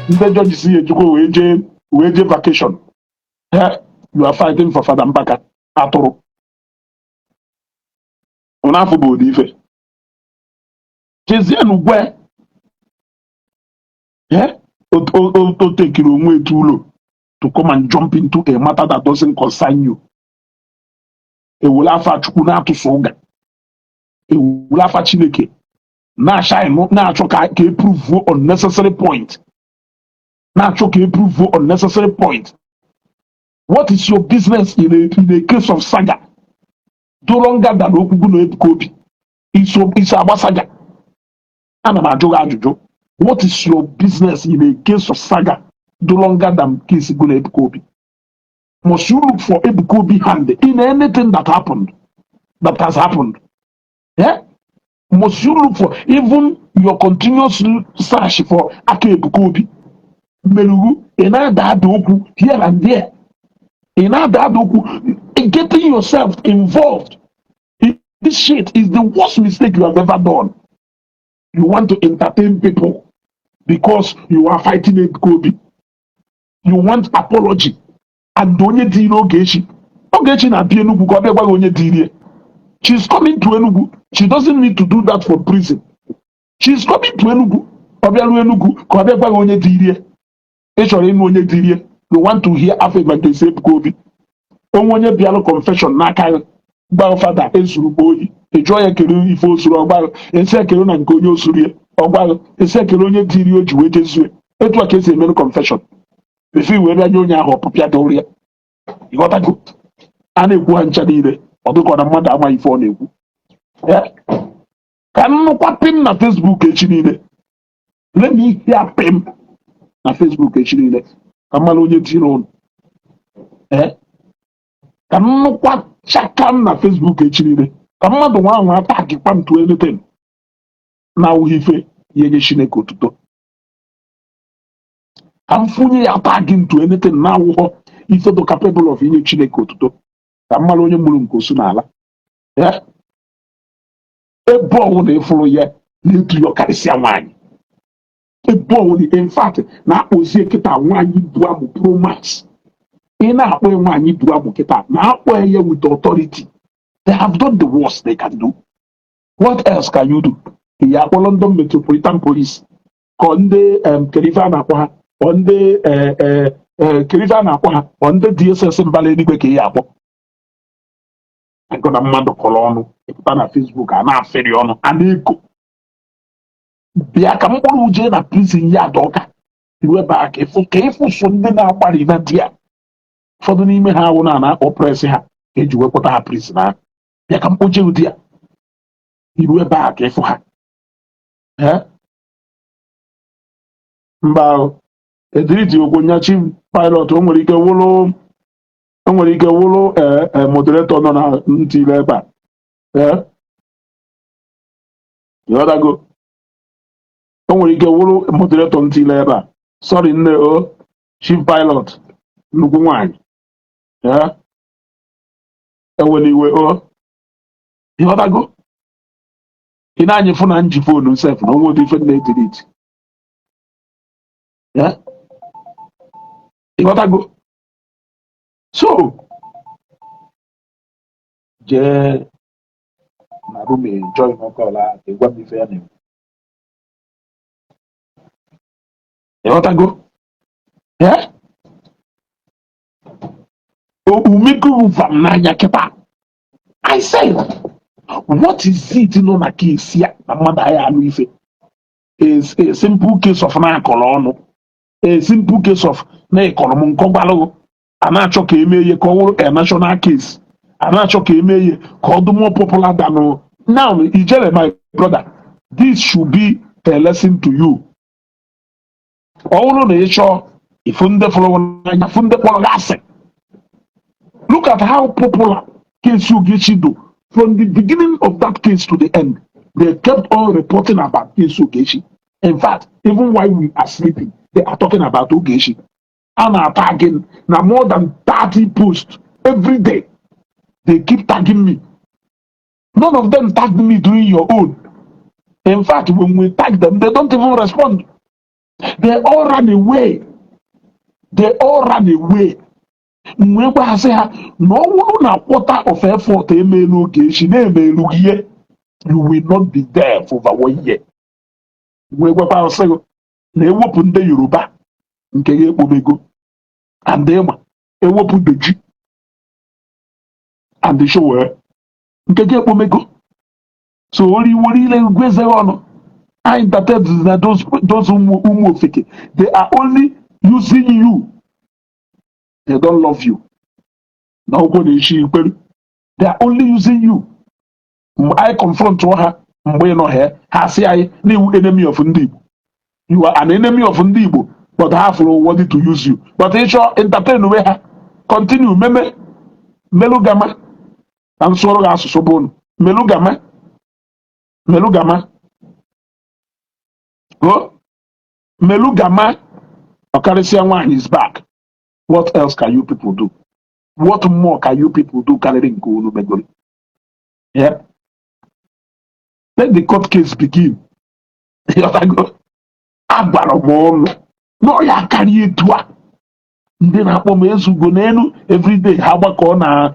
Ndị judges ya ejikwa wee jee vacation. Eh, you are fighting for Fada Mbaka. Atụrụ ụnafụ bụ ụdị ife chezienụ gwe. Eh, o tekiri onwe etu ụlọ to come and jump into a matter that doesn't concern you. Ewere afa Chukwu na-atụsụ ụga, ewere afa Chineke na-acha, na-achọ ka e prove unnecessary point, na-achọ ka e prove unnecessary point. What is your business in a case of saga do longer than okwugwu na Ebuka Obi iso iso agba saga? Ana m ajụ gị ajụjụ. What is your business in a case of saga do longer than case go na Ebuka Obi? Must you look for Ebuka Obi hand in anything that happened, that has happened? Yeah? Must you look for even your continuous search for aka Ebuka Obi merugwu? Ị na-ada ada okwu here and there, ị na-ada ada okwu, getting yourself involved in this shit is the worst mistake you have ever done. You want to entertain people because you are fighting Ebuka Obi. You want apology and onye dịrị Ogechi. Ogechi na-abịa Enugu ka ọ bịa gwa gị onye dịrị ya. She's coming to Enugu. She doesn't need to do that for prison. She's coming to Enugu. Ọ bịaruo Enugu ka ọ bịa gwa gị onye dịrị ya. Ị chọrọ ịnụ onye dịrị ya. You want to hear afọ Evangelist Ebuka Obi. Onwe onye bịalụ confession n'aka gị, gba fada ezuru m ohi. Ị jụọ ya kere ife o zuru, ọgbaghị esi ekere na nke onye o zuru ya, ọgbaghị esi ekere onye dịrị o ji wee jezue. Etu a ka esi emerụ confession efe wee bịa nye onye ahụ ọpụpịa dụrụ ya. Ịghọtago? A na-ekwu ha ncha niile, ọ dịkwa na mmadụ amaghị ife ọ na-ekwu. Eh, ka m nụkwa pim na Facebook echi niile. Let me hear pim na Facebook echi niile ka mmadụ onye tiri ụnụ. Eh, ka m nụkwa chakam na Facebook echi niile ka mmadụ nwa ahụ atagịkwa m to anything na awụghị ife ya enye Chineke otuto, ka m fụnye ya tag to anything na awụghọ ife dị capable of inye Chineke otuto, ka mmadụ onye mụrụ nke osu n'ala. Eh, ebe ọwụ na ịfụrụ ya na-etu ya karịsịa nwaanyị, ebe ọwụ na in fact na-akpọzie kịta nwaanyị bu amụ Pro Max. Ị na-akpọ ya nwaanyị bu amụ kịta, na-akpọ ya with authority. They have done the worst they can do. What else can you do? Ị ya akpọ London Metropolitan Police ka ọ ndị kedu ife a na-akpọ ha, ọ ndị kedu ife a na-akpọ ha, ọ ndị DSS mbala eluigwe ka ị ya akpọ? Agụ na mmadụ kọrọ ọnụ, ịpụta na Facebook a na-afịrị ọnụ, a na-eko. Bịa ka mkpụrụ jee na prison ya Ọka iru ebe a ka ịfụ so ndị na-agbari na di ya. Ụfọdụ n'ime ha awụ na na-akpọ press ha ka eji wepụta ha prison ahụ. Bịa ka mkpoje ụdị ya iru ebe a ka ịfụ ha. Eh? Mba ahụ ediriti okwu nyachi pilot. O nwere ike wụrụ ee moderator nọ na ntị ebe a. Ee, ịghọtago? O nwere ike wụrụ moderator ntị ebe a. Sorry nne o, chief pilot, nnukwu nwanyị. Ee, ewela iwe o. Ịghọtago? Ị na-anya fụ na nji phone sef na onwe ụdị ife na-edelete. Ee, ịghọtago? So jee na room, join call ahụ ka ị gwa m ife ya na-ekwu. Ịghọtago? Ee, umego vam n'anya kịta. I said, what is it nọ na case ya na mmadụ agha anụ ife? A simple case of na-akọrọ ọnụ, a simple case of na ịkọrọ m nkọ gbalụ, a na-achọ ka emee ihe ka ọ wụrụ a national case, a na-achọ ka emee ihe ka ọ dị more popular than now. Ijele, my brother, this should be a lesson to you. Ọ bụrụ na ị chọọ ịfụ ndị fụrụ gị n'anya, fụ ndị kpọrọ gị asị. Look at how popular case Ogechi do. From the beginning of that case to the end, they kept on reporting about case Ogechi. In fact, even while we are sleeping, they are talking about Ogechi and are tagging now more than 30 posts every day. They keep tagging me. None of them tagged me during your own. In fact, when we tag them, they don't even respond. They all ran away. They all ran away. Mgbe gbaasị ha na ọ bụrụ na quarter of effort emeelu Ogechi na-emelu gị ihe, you will not be there for over one year. Mgbe gwakwa sị gị na ewepụ ndị Yoruba nke ya ekpomego and ịma ewepụ Deji and Sowore nke gị ekpomego, so oriwere ile gwezeghị ọnụ. I entertained na those ụmụ ofeke. They are only using you. They don't love you. Na ụkwụ na-eshi ikpere, they are only using you. Mgbe anyị confront ha, mgbe ị nọ ha, ha sị anyị na-ewu enemy of ndị Igbo. You are an enemy of ndị Igbo, but ha fụrụ worthy to use you. But ịchọ entertain we ha, continue meme melugama na nsụọrọ gị asụsụ bụ unu melugama melugama go melugama. Ọkarịsịa nwaanyị is back. What else can you people do? What more can you people do karịrị nke unu megoro? Yeah, let the court case begin. Ịghọtago? Agwara m ụnụ na ọ ya karịa etu a ndị na-akpọ m ezugo n'elu everyday. Ha gbakọ na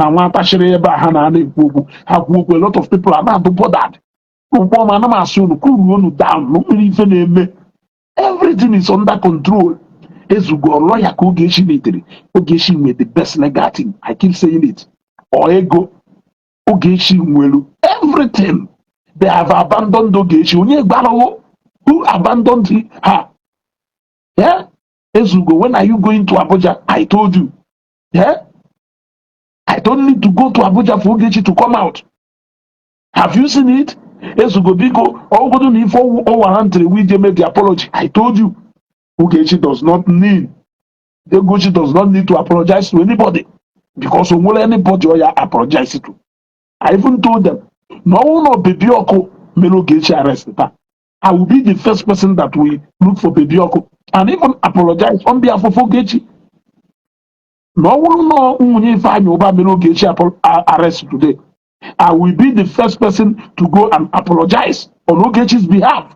nwatachịrị ebe a ha na-ana ekwu okwu, ha kwuo okwu. A lot of people are na-adụ bothered. Ụgbọ m ana m asị unu cool unu down na mmiri ife na-eme. Everything is under control. Ezugo lawyer ka Ogechi netere. Ogechi nwere the best legal team. I keep saying it. Ọ ego Ogechi nwere everything. They have abandoned Ogechi. Onye gbarawo? Who abandoned her? Yeah, Ezugo, when are you going to Abuja? I told you. Yeah, I don't need to go to Abuja for Ogechi to come out. Have you seen it? Ezugo, biko, ọgụdụ na ife ọ warrantịrị wije make the apology. I told you Ogechi does not need, Ogechi does not need to apologize to anybody because o nwere anybody ọ ya apologize to. I even told them na ọnwụ na Baby Ọkụ mere Ogechi arrest taa, I will be the first person that will look for Baby Ọkụ and even apologize on behalf of Ogechi. Na ọ bụrụ na nwunye Ifeanyị Ụba mere Ogechi arrest today, I will be the first person to go and apologize on Ogechi's behalf.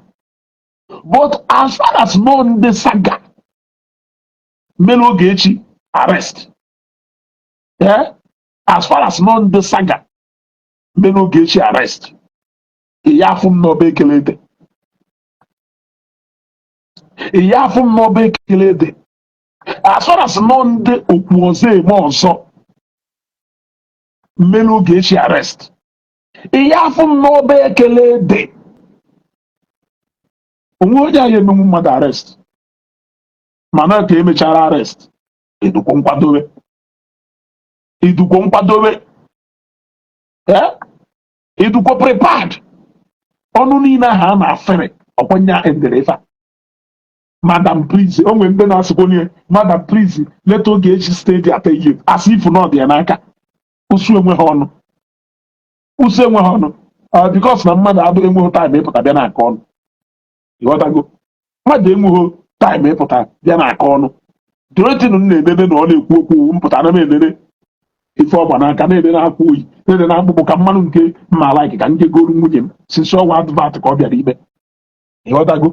But as far as no ndị saga mere Ogechi arrest, yeah? As far as no ndị saga mere Ogechi arrest, ịya afụ m n'ọba ekele ede, ịya afụ m n'ọba ekele ede. As far as no ndị okwu ọzọ eme ọzọ mere Ogechi arrest, ịya afụ m n'ọba ekele ede. Onwe onye anyị emenwu mmadụ arrest, mana ka emechara arrest, idukwo nkwadobe, idukwo nkwadobe, eh? Idukwo prepared. Ọnụ niile ahụ a na-afere ọkwanye endere ife a. Madam, please, o nwere ndị na-asịkwa onye, "Madam, please, let Ogechi stay there 10 years," as if na ọ dị ya n'aka. Usu enweghị ọnụ, usu enweghị ọnụ, because na mmadụ abụ enweghị time ịpụta bịa na-akọ ọnụ. Ịghọtago? Mmadụ enweghị time ịpụta bịa na-akọ ọnụ. Doretin m na-enene na ọ na-ekwu okwu mpụta na m enene ife ọgba n'aka, na-enene akwa oyi, na-enene akpụkpọ ka mmanụ nke mma like ka nje goro nwunye m sinsi ọnwa advert ka ọ bịara ime. Ịghọtago?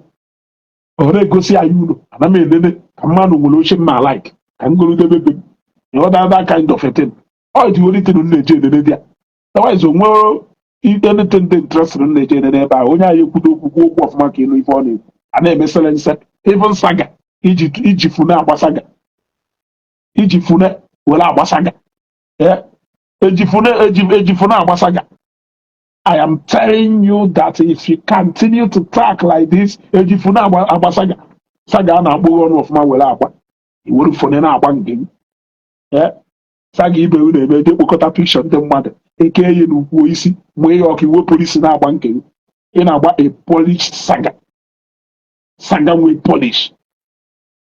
Ọ na-egosi anyị ụlọ, ana m enene ka mmadụ nwere oche mma like ka m goro debe be m. Ịghọta? That kind of a thing, ọ dị only thing m na-eji enene dị ya. Otherwise, o nwere anything dị interesting m na-eji enene ebe ahụ. Onye anyị ekwudo okwu, kwuo okwu ọfụma ka ịnụ ife ọ na-ekwu, a na-emesịrị nse even saga iji fune agba saga, iji fune were agba saga. Eh, eji fune eji fune agba saga. I am telling you that if you continue to talk like this, eji fune agba saga, saga a na-akpụ ọnụ ọfụma were akwa iwere fune na-agba nke gị. Eh, saga ibe unu eme eje kpokọta pikshọ ndị mmadụ eke ya n'ukwu isi mgbe ya ọka iwe polisi na-agba nke gị. Ị na-agba a polished saga, saga nwee polish,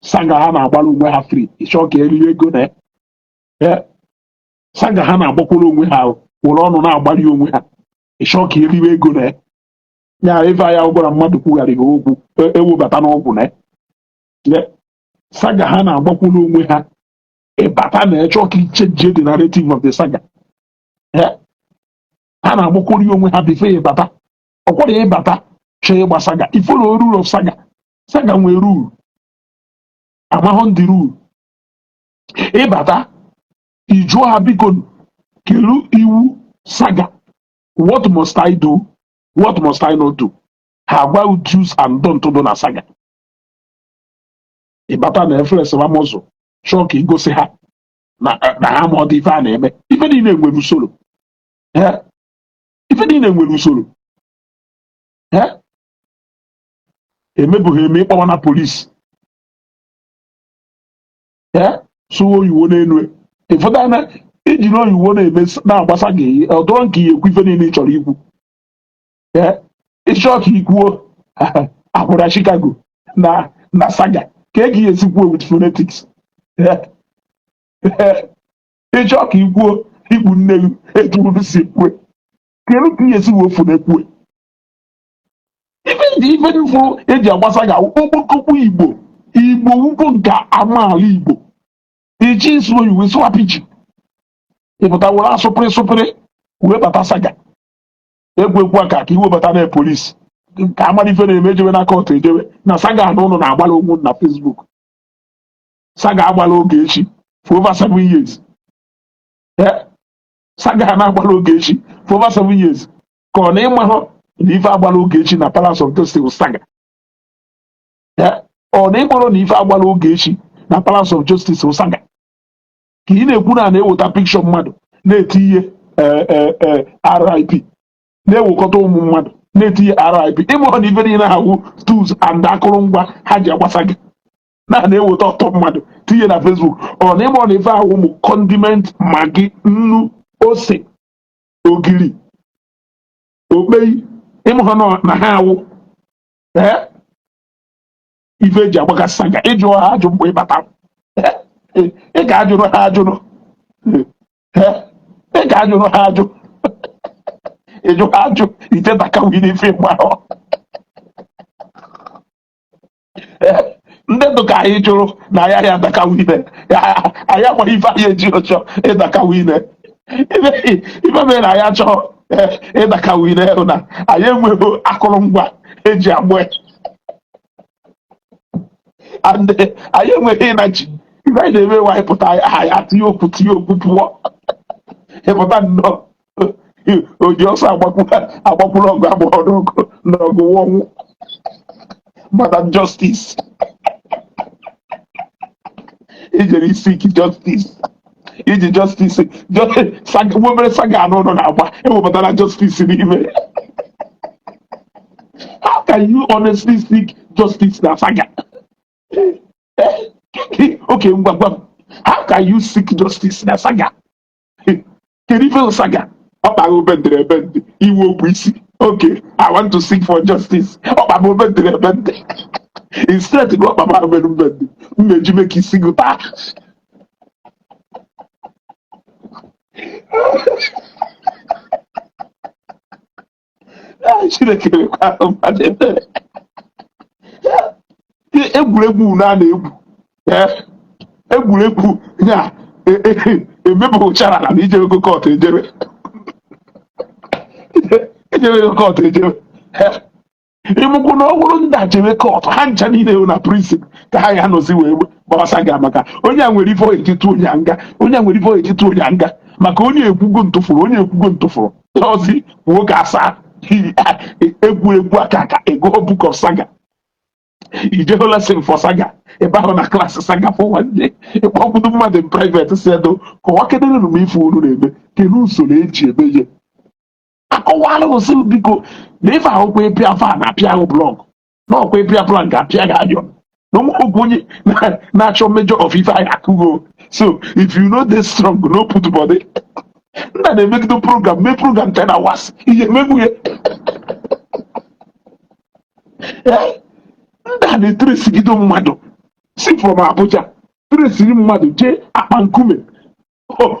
saga ha na-agbara onwe ha free. Ịchọ ka eriri ego na ya. Eh, saga ha na-agbakwara onwe ha were ọnụ na-agbari onwe ha. Ịchọ ka eriwe ego na ya. Ya ife ya gwara mmadụ kwugharịghị okwu ewebata n'ọgwụ na ya. Saga ha na-agbakwuru onwe ha, ịbata na ịchọ ka ichange the narrative of the saga. Eh, ha na-agbakwuru onwe ha before ịbata. Ọkwara ịbata chọọ ịgba saga, ifollow rule of saga. Saga nwere rule, amahọ ndị rule. Ịbata, ị jụọ ha, "Biko, kelu iwu saga? What must I do? What must I not do?" Ha agwa do's and don't do na saga. Ịbata na efere amụzụ, chọọ ka igosi ha na ha ma ọ dị ife a na-eme. Ife niile nwere usoro. Eh, ife niile nwere usoro. Eh, emebughị eme ịkpọwa na polisi. Eh, sụwa oyiwo n'elu ịfụta na ijiri oyiwo na-eme na-agbasa gị ọdụrọ nke ihe ekwu ife niile ị chọrọ ikwu. Eh, ịchọọ ka ikwuo akwụra Chicago na saga ka e ga esi kwuo with phonetics. Eh, eh, ịchọọ ka ikwuo ikpu nne gị etu unu si ekwu, kedu ka ihe esi wee fụ na-ekwu ife ndị ife mfụ eji agbasa ga okpokokwu Igbo? Igbo wukwo nke amaala Igbo. Iji ịsụ oyibo, sụwa pidgin, ịpụta were asụpịrị sụpịrị wee bata saga, egwu ekwu aka ka iwebata na polisi ka amara ife na-eme, ejebe na court, ejebe na saga na ụnụ na-agbala onwe na Facebook. Saga agbala oge echi for over 7 years. Eh, saga na-agbala oge echi for over 7 years, ka ọ na ịmahụ na ife agbala oge echi na Palace of Justice saga. Eh, ọ na ịkpọrọ na ife agbala oge echi na Palace of Justice saga, ka ị na-ekwu na na-eweta pikshọ mmadụ na-eti ihe RIP, na-ewekọta ụmụ mmadụ na-etinye RIP, ịmụọ na ife niile ha wụ tools and akụrụngwa ha ji agbasa gị na na-eweta ọtọ mmadụ tinye na Facebook. Ọ na ịmụọ na ife ahụ ụmụ condiment, Maggi, nnu, ose, ogiri, okpei, ịmụọ na ha awụ ee ife eji agbakasị saga. Ịjụ ha ajụ mgbe ị bata, ị ga-ajụrụ ha ajụrụ. Ị ga-ajụrụ ha ajụ, ịjụ ha ajụ, ichetaka wee ife mgbe ndị ndụ ka anyị jụrụ na ya ya adaka wine, anyị amaghị ife anyị eji ọchọ ịdaka wine. Ife mere na anyị achọghọ ịdaka wine bụ na anyị enweghị akụrụngwa eji agbụ ya, and anyị enweghị energy. Ife anyị na-eme nwa, anyị pụta, anyị atinye okwu, tinye okwu, pụọ. Ịpụta nnọọ, oji ọsọ agbakwuru ọgụ agbọghọ n'ọgụ n'ọgụ ọnwụ. Madam Justice, ijere isi ike justice, iji justice nwebere saga anụ ụlọ na-agba, ewepụtara justice n'ime. How can you honestly seek justice na saga? Okay, ngwa, gwa m, how can you seek justice na saga? Kedu ife saga? Ọ kpara obendere ebe ndị iwe okwu isi. Okay, I want to seek for justice. Ọ kpara obendere ebe ndị instead na ọ kpara obere mbendị mmeji mee ka isi gị taa. Ah, Chineke mekwa mmadụ ebere. Egwuregwu unu a na-egwu, egwuregwu ya emebụchara ala na ijebego court, ejebe ejebego court, ejebe ịmụkwụ na ọ bụrụ ndị a jebe court, ha ncha niile na prison ka ha ya nọzi wee gbawasa gị, maka onye a nwere ife ọ eji tụọ onye a nga, onye a nwere ife ọ eji tụọ onye a nga, maka onye ekwugo ntụfụrụ, onye ekwugo ntụfụrụ ọzi nwoke asaa egwu egwu aka aka ego book of saga, ijego lesson for saga ebe ahụ na class saga for one day, ịkpọkwudo mmadụ in private, si edo kọwa kedere m ife unu na-eme, kedu usoro eji eme ihe, akọwala osi, biko, na ife ahụkwa ịpịa fan apịa ahụ block, na ọkwa ịpịa plan ga-apịa gị ayọ na ụmụ onye na-achọ major of ife anyị akụgo. So if you no dey strong, no put body. Nna na-emegide program, mee program 10 hours, ihe emegbu ya. Ndị a na-etresigido mmadụ si from Abuja tresiri mmadụ jee akpa nkume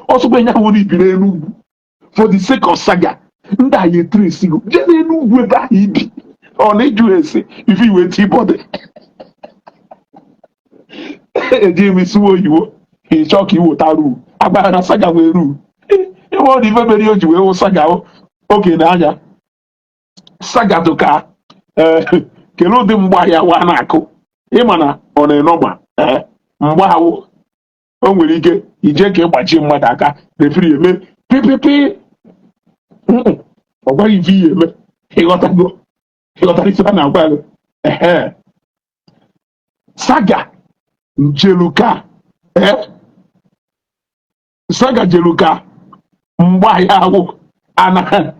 ọsọkwa ya nwere ibi n'Enugwu for the sake of saga. Ndị a ya etresigo jee n'Enugwu ebe ahụ ibi, ọ na-eju ese ife iwe tibọdị eji m isi oyibo ịchọ ka iweta ruu agbara na saga wee ruu ịhụ ọ na ife mere o ji wee wụ saga oge na anya saga dụka. Ee, kedu ụdị mgba ya wa na-akụ? Ịma na ọ na-enọgba ee mgbe ahụ o nwere ike ije ka ịgbachie mmadụ aka, referee eme pịpịpị. Ọ gwaghị ife ihe eme. Ịghọtago? Ịghọtara ife a na-agwa gị? Ehe, saga njeluka, ee, saga jeluka mgba ya ahụ ana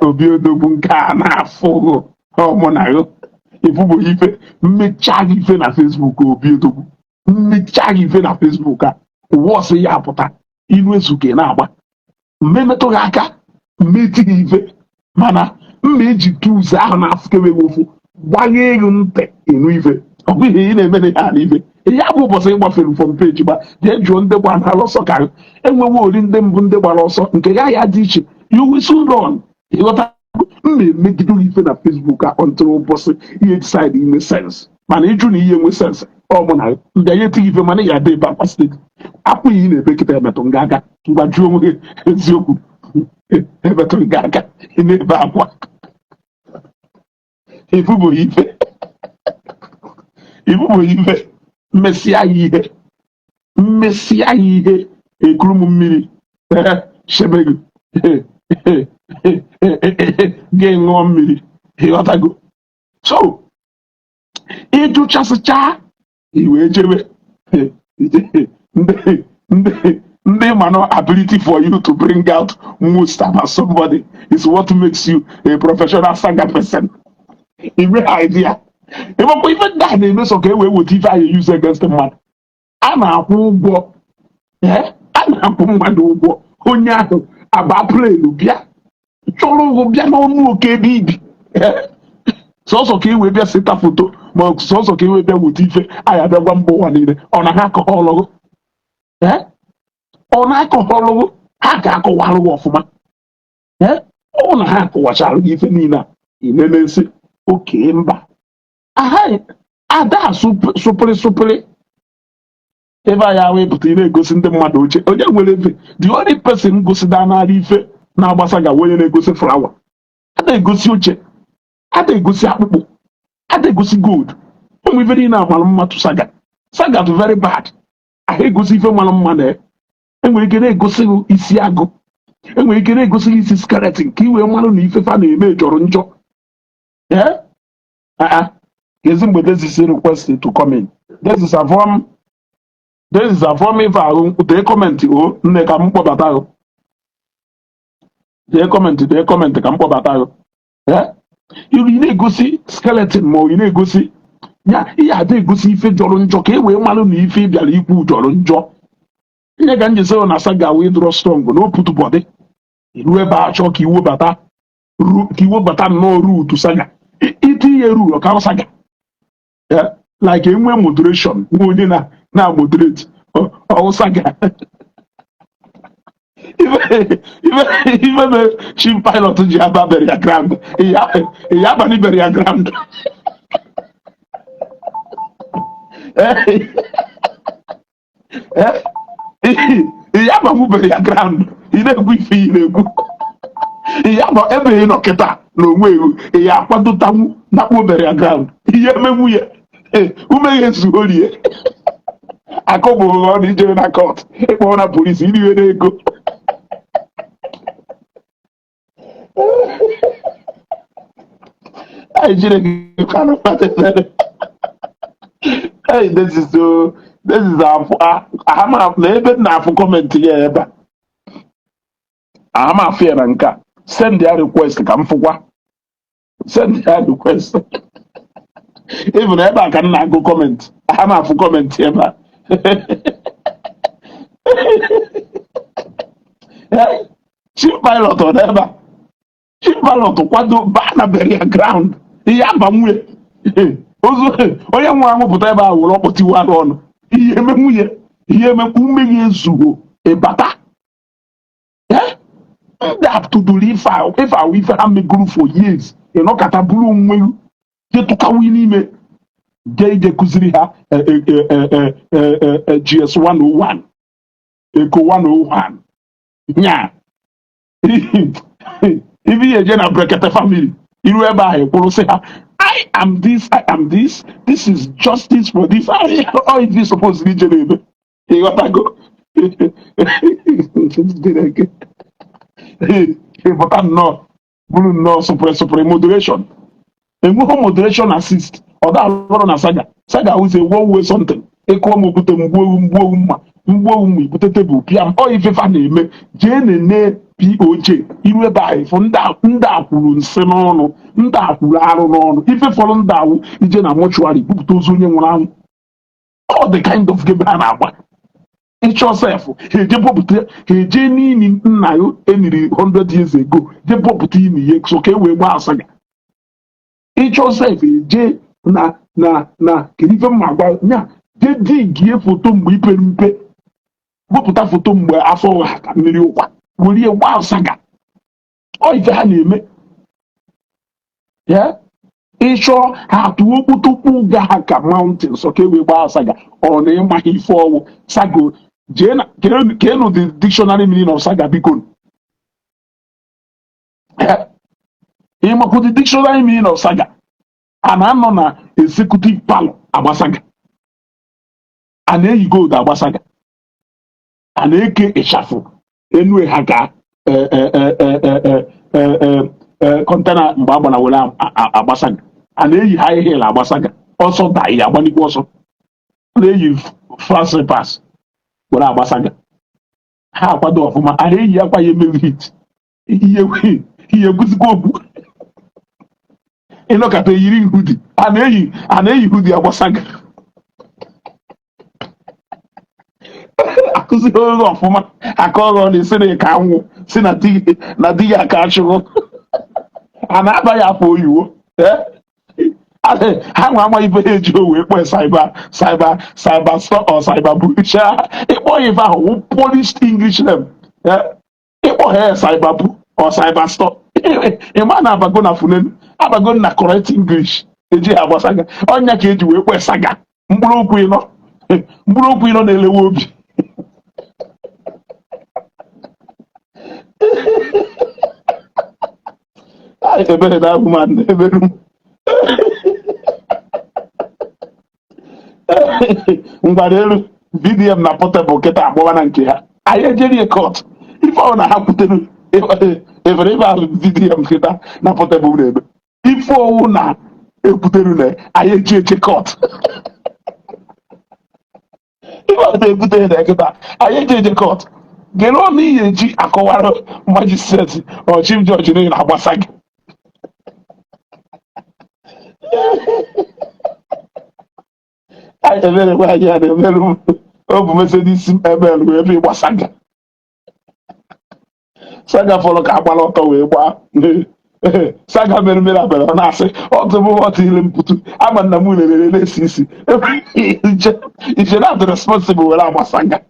obi odogwu nke a na-afụghụ ọmụ na gị ịfụbụ ife mmechaa gị ife na Facebook. Obi odogwu mmechaa gị ife na Facebook a, ụwa ọsọ ya apụta ilu ezuke na-agba mmemetụ gị aka, mmeti gị ife, mana mma eji tools ahụ na-afụkewe gị ụfụ gbaghee gị ntị ịnụ ife. Ọ bụ ihe ị na-eme na ya na ife ya bụ ụbọchị ị gbafere from page gba jee jụọ ndị gbara ọsọ ka enwewe ori ndị mbụ ndị gbara ọsọ nke ya ya dị iche. You will soon run. Ịghọta? M na-emegide gị ife na Facebook a until ụbọchị ihe decide ime sense, mana ịjụ na ihe nwe sense ọ mụ na ndị anyị etighị ife, mana ya adị ebe akwa steeti akwụ ị na-ebe kịta emetụ nga aka. Ngwa, jụọ onwe gị eziokwu, emetụ nga aka ị na-ebe akwa. Ifubụghị ife, ifubụghị ife. Mmesịa ya ihe, mmesịa ya ihe, ekuru m mmiri shebe gị gị ṅụọ mmiri. Ịghọtago? So ịjụchasịcha i wee jebe ndị mana ability for you to bring out most about somebody is what makes you a professional saga person. Inwe idea ịmakwa ife ndị a na-eme so ka e wee weta ife anyị use against mmadụ a na-akwụ ụgwọ. Ee, a na-akwụ mmadụ ụgwọ, onye ahụ aba plane bịa chọrọ ụgwọ bịa n'ọnụ oke ebe ibi. Ee, sọsọ ka e wee bịa seta foto ma ọ sọsọ ka e wee bịa weta ife anyị abịa gwa mba ụwa niile. Ọ na ha akọghọlụgụ? Ee, ọ na-akọghọlụgụ? Ha ga-akọwalụ gị ọfụma. Ee, ọ na ha akọwachara gị ife niile a ị na-emesi oke mba aha ada sụpịrị sụpịrị ebe anyị ahụ ịpụta ị na-egosi ndị mmadụ oche onye nwere efe. The only person gosida n'ala ife na-agbasa ga onye na-egosi flower, a na-egosi oche, a na-egosi akpụkpọ, a na-egosi gold. Ụmụ ife niile amara mma tụ saga. Saga tụ very bad. Ahụ egosi ife mara mma na enwere ike na-egosi gị isi agụ, enwere ike na-egosi gị isi skeleton ka i wee marụ na ife fa na-eme jọrọ njọ. Ee, aa, ezi mgbe this is request to come in, this is a form, this is a form. Ife ahụ dee comment o nne ka m kpọbata ahụ. Dee comment, dee comment ka m kpọbata ahụ. Ee, ị na-egosi skeleton ma ọ ị na-egosi ya ihe ada egosi ife jọrọ njọ ka e wee marụ na ife ị bịara ikwu jọrọ njọ. Ihe ka m ji sị na saga wee dụrọ strong na o put body iru ebe a chọọ ka iwebata ka iwebata nnọọ rutu saga itinye ruru ọka saga. Like enwe moderation, nwe onye na moderate ọwụ saga. Ife me chief pilot ji aba burial ground, ya abalị burial ground. Ya abanwu burial ground, ị na-ekwu ife ị na-ekwu ya bụ ebe ị nọ kịta na onwe ewu ya akwadotanwu nakpuo burial ground. Ihe emenwu ya ume ya ezuorie akụ bụ ụgha na ijere na court ịkpọ na polisi iriwe n'ego. Anyị Chineke kwanụ kpatara. Hey, this is so, this is afụ ahama na ebe m na-afụ comment ya ebe a ahama afụ ya na nke a. Send ya request ka m fụkwa. Send ya request. Even ebe a ka m na-agụ comment, ahama afụ comment ebe a. Hey, chief pilot ọ dị ebe a? Chief pilot kwado baa na burial ground, ihe aba nwunye ozu onye nwe anwụ pụta ebe a were ọkpọtiwe arụ ọnụ ihe eme nwunye ihe eme ume gị ezugo ịbata. Ndị atụduru ife ahụ ife ahụ ife ha megoro for years ịnọkọta bụrụ onwe gị jetụkawu n'ime jee ije kụziri ha GS 101 Eco 101 nya ife ihe eje na Brekete family. Iru ebe ahụ kwụrụ sị ha, "I am this, I am this, this is justice for this." All it is supposed ije na-eme, ịghọtago? Chineke, ịpụta nnọọ bụrụ nnọọ sụpụrụ sụpụrụ moderation, enweghị moderation assist. Ọ da alụrụ na saga. Saga wụzi one way something. Ịkụọ m okwute, mgbuowu mgbuowu mma, mgbuowu mma, ibute tebụl pịa m. Ọ ifefa na-eme. Jee nene POJ iru ebe ahụ, ịfụ ndị a kwuru nsị n'ọnụ, ndị a kwuru arụ n'ọnụ. Ife fọrọ ndị awụ ije na mortuary bupụta ozu onye nwụrụ anwụ. Ọ the kind of game ha na-agba. Ịchọ sef, ha eje bọpụta, ha eje n'ini nna ya eniri 100 years ago, je bọpụta ini ya so ka e wee gbaa saga. Ịchọ sef, eje na kedu ife mma gwa nya, je digie foto mgbe ipere mpe, wepụta foto mgbe afọ ha ka mmiri ụkwa, were gbaa saga. Ọ ife ha na-eme ya. Ịchọ, ha atụọ okpotokpo ga ha ka mountain so ka e wee gbaa saga. Ọ na ịmaghị ife ọwụ sago. Jee na keenụ the dictionary meaning of saga, biko. Ịmakwu the dictionary meaning of saga? A na-anọ na executive parlour agba saga, a na-eyi gold agba saga, a na-eke ịchafụ enu ha ka container mgbe a gbara were agba saga, a na-eyi high heel agba saga, ọsọ da ya agbanikwa ọsọ, a na-eyi flat slippers were agba saga. Ha akwado ọfụma, a na-eyi akwa ya emeghị hit ihe ihe ekwuzikwa okwu. Ịnọkọta eyiri hoodie, a na-eyi hoodie agba saga. Akụziri oge ọfụma, aka ọrụ na esi na ka anwụ si na di na di ya aka achụrụ, a na-aba ya afọ oyiwo. Ha nwa amaghị ife ha eji o wee kpọọ cyber store or cyber bucha. Ịkpọ ya ife ahụ wụ polished English name. Ịkpọ ha cyber bu or cyber store, ịma na abago na funenu, abago na correct English eji ha agba saga. Ọnya ka eji wee kpọọ saga, mkpụrụ okwu ịnọ, mkpụrụ okwu ịnọ na-elewe obi. Ai, ebere na agwụ ma ebere m. Ngwara elu VDM na Portable kịta agbọwa na nke ha. Anyị ejerie court ife ọ na ha kwutere efere ebe ahụ. VDM kịta na Portable na-eme ife ọwụ na ekwutere na anyị eji eje court. Ife ọ na-ekwutere na kịta anyị eji eje court gere ọnụ ihe eji akọwara magistrate ọ chief judge niile na-agbasa gị. Anyị ebere gwa anyị ya na-emerụ m ọ bụ Mercedes ML wee ebe ịgba saga. Saga fọrọ ka agbara ọtọ wee gbaa saga. Mere mere abịara, ọ na-asị ọtụ bụ ọtụ ile mputu ama nna m lelere na-esi isi iche na adị responsible were agba saga.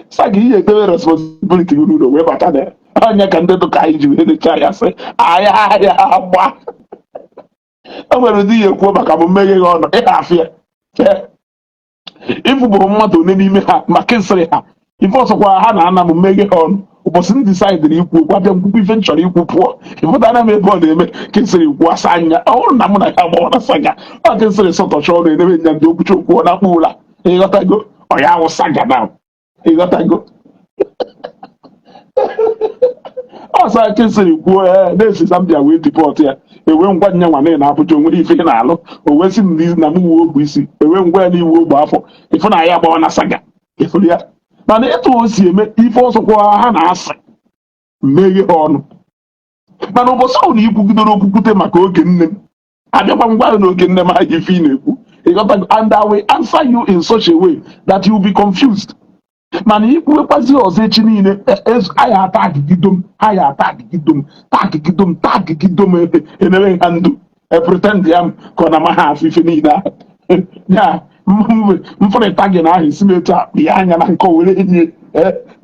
Saga ihe edebe responsibility gị n'ụlọ wee bata na ya. Anya ka ndị dụka anyị ji wee nechaa ya sị anyị ahịa agba. O nwere ụdị ihe kwuo maka m mmeghe gị ọnụ ịha afịa ịfụbụrụ mmadụ one n'ime ha ma kesịrị ha ife ọsọkwa ha na-ana m mmeghe ha ọnụ. Ụbọchị m disaidịrị ikwu okwu, abịa nkwukwu ife m chọrọ ikwu pụọ, ịfụtara m ebe ọ na-eme kesịrị ikwu asa anya. Ọ bụrụ na mụ na ya gbawara saga, ọ kesịrị sọtọcha ọnụ edebe nya ndị okwuchi okwu ọ na-akpụ ụla. Ịghọtago? Ọ ya awụ saga na ịghọtago? Ọsọ kesịrị kwuo ee na-esi Zambia wee deport ya, ewe ngwa nya nwa na Abuja onwere ife ị na-alụ. O wee sị m na m wuo ogbe isi, ewe ngwa ya n'iwu ogbe afọ ịfụ na ya agbawa na saga ịfụrụ ya. Mana etu o si eme ife ọsọkwa ha na-asị mmeghe ha ọnụ. Mana ụbọchị ahụ na ikwugidere okwukwute maka oge nne m abịakwa ngwa na oge nne m ahụ ife ị na-ekwu, ịghọtago? And I will answer you in such a way that you will be confused. Mana ikwuwekwazi ọzọ echi niile, anyị ata agịgidom, anyị ata agịgidom, tagigidom tagigidom ebe enere ha ndụ pretend ya m ka ọ na amaghị afụ ife niile ahụ ya mfụrịta gị na ahụ isi m etu a kpịa anya na nkọ were nye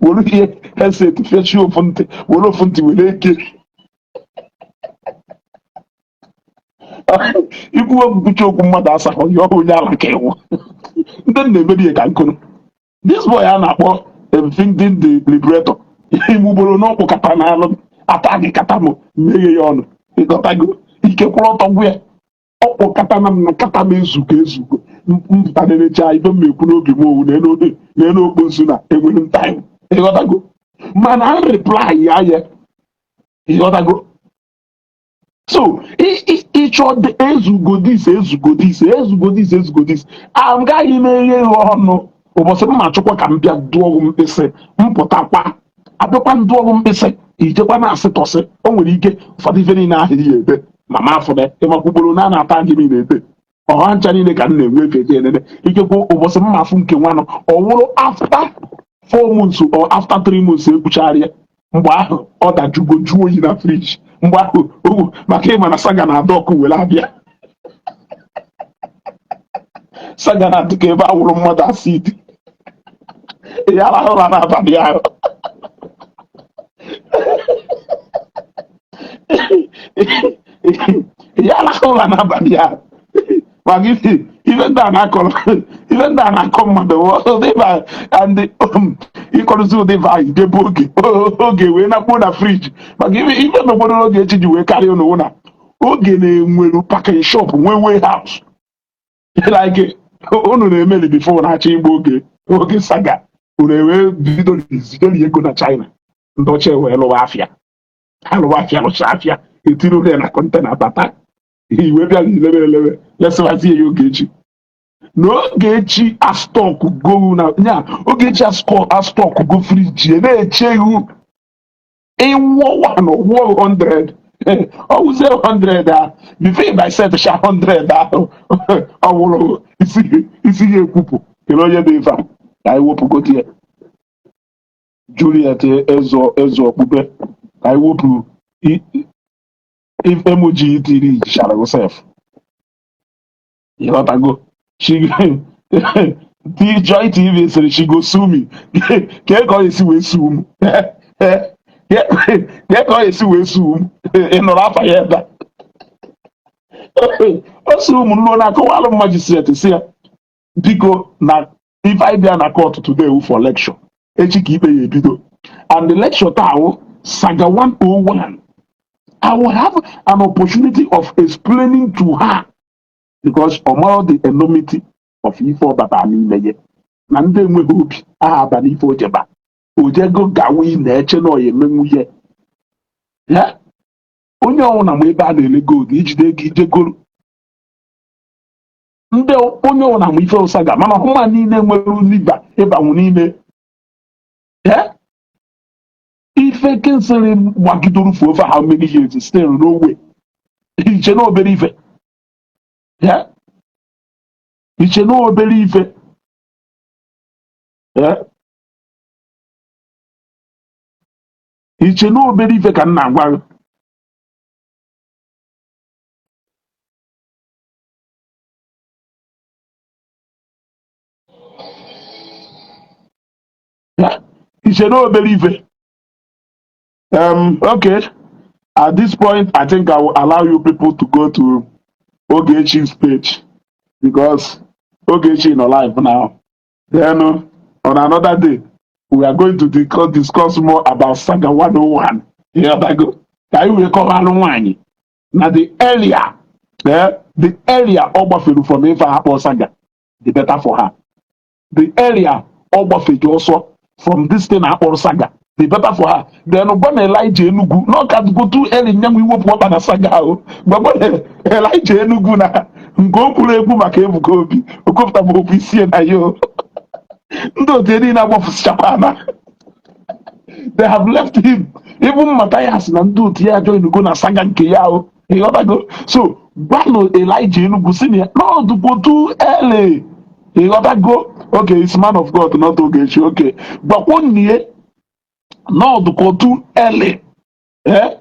were ihe headset fechie ofu ntị, were ofu ntị were eke ikwu okwukwuchi okwu mmadụ asaghị ya ọhụ onye ala ka ịwụ ndị nna emebi ya ka nkụnụ. This boy a na-akpọ Vindin the Liberator ime ugboro n'ọkpụ kata na alụ ata gị kata m mmeghe ya ọnụ. Ịghọtago? Ike kwụrụ ọtọ gwụ ya. Ọkpọkata na m na kata m ezugo ezugo. Mpụta na-enecha ibe m ekwu n'obi m owu n'elu okpo nsu na enwere m time, ịghọtago? Mana reply ya ya, ịghọtago? So ịchọ ezugo this, ezugo this, ezugo this, ezugo this, agaghị m eghe ya ọnụ. Ụbọchị m ma-achọkwa ka m bịa dụọ mkpịsị, mpụtakwa abịakwa m dụọ mkpịsị, ijekwa na asị tọsị. O nwere ike ụfọdụ ife niile ahụ iyi ebe mama afụde ịmakwa ugboro na a na-ata gị niile ebe ọha ncha niile ka m na-enwe efe eje enene. Ikekwe ụbọchị m ma-afụ nke nwanụ, ọ wụrụ after 4 months or after 3 months ekwuchara ya. Mgbe ahụ ọ dajugo juo oyi na fridge. Mgbe ahụ owu maka ịma na saga na-adọ ọkụ were abịa. Saga na-adị ka ebe awụrụ mmadụ acid ya rahụ ụra n'abalị ahụ. Ya rahụ ụra n'abalị ahụ maka ife ife ndị a na-akọrọ, ife ndị a na-akọ mmadụ ụdị ba and ịkọrụzi ụdị ba idebe oge oge wee nakpuo na fridge maka ife ife n'obodo oge echi ji wee karịa ụnụ na oge na-enweru packing shop, nwee warehouse like unu na-emeli before na-achọ igba oge oge saga. Unu ewee bido zidoli ego na China, ndị ọcha wee lụwa afịa. Ha lụwa afịa, lụcha afịa, etiri ụlọ ya na container bata, iwe bịa elebe elebe lesịwazie ya. Ogechi na Ogechi a stock go na nya Ogechi a stock go fridge na-eche ihu ịwụọ one wụọ 100, ọwụzie 100 a before by set sha 100 ahụ ọ wụrụ isi isi ya ekwupụ. Kedu onye dị ife a ka anyị wepụgodi ya? Juliet ezo ezo okpukpe ka anyị wepụ if emoji tiri jichara sef, ịghọtago? She Joy TV sịrị she go sue me. Kee ka ọ esi wee sue m? Kee ka ọ esi wee sue m? Ị nụrụ afa ya ebe a? O sue m nruo na-akọwalụ m magistrate si ya biko na ife anyị bịa na court today wụ for lecture. Echi ka ikpe ya ebido and the lecture taa wụ saga 101. I will have an opportunity of explaining to her because ọ mara the enormity of ife ọbata n'ime ya na ndị enweghị obi aha aba n'ife ojeba ojego gawa ị na-eche na ọ ya emenwu ya ya. Onye ọbụla ma ebe a na-ele gold ijide ego ijegoro ndị onye ọbụla ma ife ụsaga mana ọhụma niile nwere liva ịbanwu n'ime ya. Ife kensịrị gbagidoro for over how many years, still no way. Iche na obere ife ya, iche na obere ife ya, iche na obere ife ka m na-agwa gị ya, iche na obere ife. Okay, at this point I think I will allow you people to go to Ogechi's page because Ogechi is alive now. Then on another day we are going to discuss more about Saga 101. Here I go. Ka anyị wee kọwalụ nwaanyị na the earlier, the earlier ọ gbafere from ife a akpọ saga, the better for her. The earlier ọ gbafeji ọsọ from this thing akpọrọ saga, the better for her. Then gwa na Elijah Enugu na ọ ka dịgo too early nyanwụ iwepụ ọkpa na saga ahụ. Gwagwa na Elijah Enugu na nke o kwuru ekwu maka Ebuka Obi okwupụta okwu isi na ya o. Ndị otu ya niile agbafụsichakwa na they have left him. Even Matthias na ndị otu ya join go na saga nke ya o, ịghọtago? So gwanụ Elijah Enugu si na ya n'ọdụkwo too early, ịghọtago? Okay, it's man of God, not Ogechi. Okay, gwakwo nnie n'ọdụkwo too early. Eh?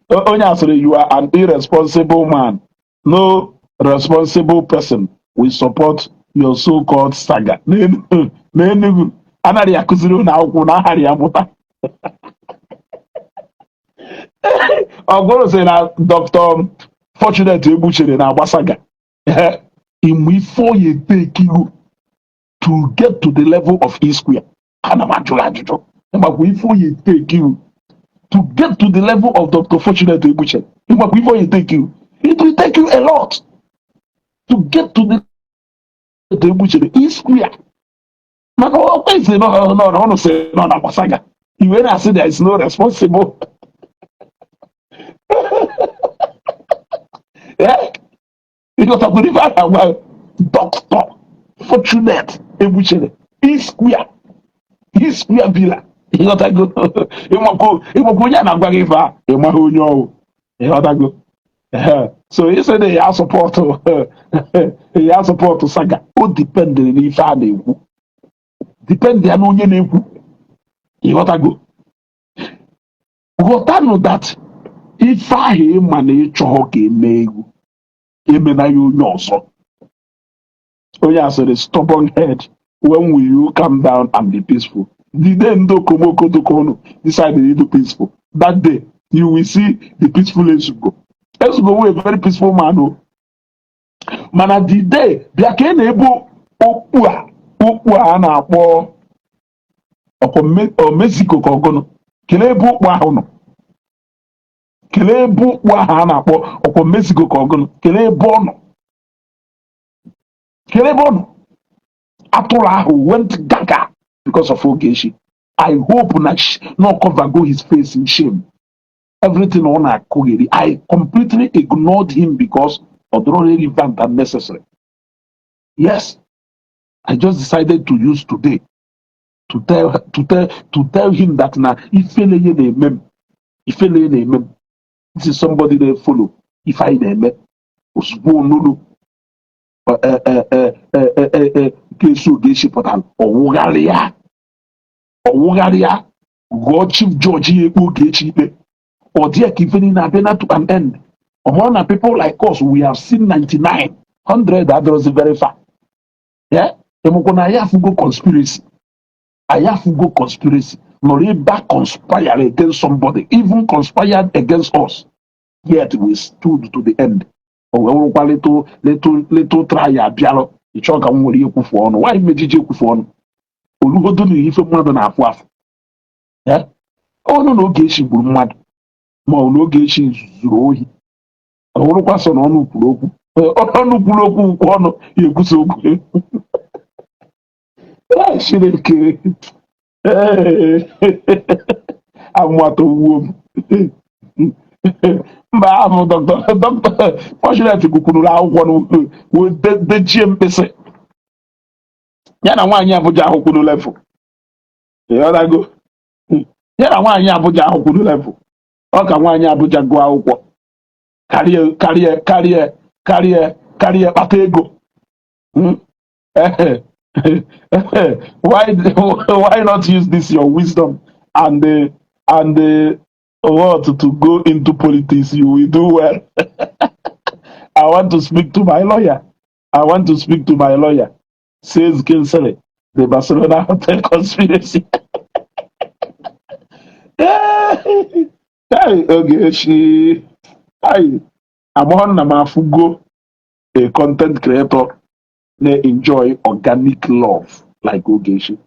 Onye a sịrị you are an irresponsible man. No responsible person will support your so-called saga. N'Enugu anaghị akụziri ụlọ akwụkwọ na aghara ya mụta. Ọgwụrụ sị na Dr. Fortunate Egbuchere na-agba saga. Ịmụ ife oyi take you to get to the level of E square. Ana m ajụ gị ajụjụ, ịmakwa ife oyi take you to get to the level of Dr. Fortunate Egbuchere? Ịmakwa ife oyi take you? It will take you a lot to get to the Egbuchere E square, maka ọkwa isi nọ nọ ọnụ sị nọ na gbasaga iwe na-asị there is no responsible. Ịghọtakwara ife a na-agwa Dr. Fortunate Egbuchere E square, E square villa? Ịghọtago? Ịmakwa ịmakwa onye a na-agwa gị ife a, ịmaghị onye ọwụ. Ịghọtago? Ehe. So isi na ya support, ya support saga, o dependịrị n'ife a na-ekwu, depend ya na onye na-ekwu. Ịghọtago? Ghọtanụ that ife ahụ ịma na ịchọghọ ka eme egwu, emena ya onye ọzọ. Onye a sịrị, "Stubborn head, when will you calm down and be peaceful?" The day ndị okomoko dụka unu decide to be peaceful, that day you will see the peaceful Ezugo. Ezugo wụ a very peaceful man o. Mana the day bịa ka ị na-ebu okpu a, okpu a a na-akpọ ọkwa ọ Mexico ka ọgụnụ, kelee ebe okpu ahụ nọ, kelee ebe okpu ahụ a na-akpọ ọkwa Mexico ka ọgụnụ, kelee ebe ọ nọ, kelee ebe ọ nọ. Atụrụ ahụ went gaga because of Ogechi. I hope na no cover go his face in shame. Everything ọ na-akụgheri, I completely ignored him because ọ dịrọ relevant and necessary. Yes, I just decided to use today to tell him that na ifele ya na-eme m, ifele ya na-eme m. This is somebody na-follow ife anyị na-eme ozugbo onunu ga-eso Ogechi pụtara, ọwụgharịa, ọwụgharịa ghọọ chief judge ya ekpe Ogechi ikpe. Ọ dị ya ka ife niile abịa na to an end. Ọ mara na people like us, we have seen 99 100 adịrọzi very far. Yeah, emekwa na anyị afụgo conspiracy, anyị afụgo conspiracy nọrọ ebe a, conspire against somebody, even conspired against us, yet we stood to the end. O wee wụrụkwa little little little try abịalụ ịchọ ka m nwere ihe kwufu ọnụ nwaanyị mejiji ekwufu ọnụ olugodo na ife mmadụ na-afụ afụ. Yeah? Ọnụ na Ogechi gburu mmadụ, ma ọ na Ogechi zuru ohi, ọ bụrụkwa sọ na ọnụ kwuru okwu, ọnụ kwuru okwu ukwu ọnụ ya ekwusa okwu. Ee, Chineke. Ee, amụmatowuo m mba ahụ. Dr. Fortunate gụkwuru akwụkwọ wee dechie mkpịsị ya na nwaanyị Abuja ahụ kwuru level. Ịghọtago? Ya na nwaanyị Abuja ahụ kwuru level. Ọ ka nwaanyị Abuja gụọ akwụkwọ karịa, karịa, karịa, karịa, karịa kpata ego. Why not use this your wisdom and the what to go into politics? You will do well. I want to speak to my lawyer. I want to speak to my lawyer, says Kinsley. The Barcelona Hotel conspiracy. Hey, Ogechi. Hey, among na mafugo a content creator na-enjoy organic love like Ogechi.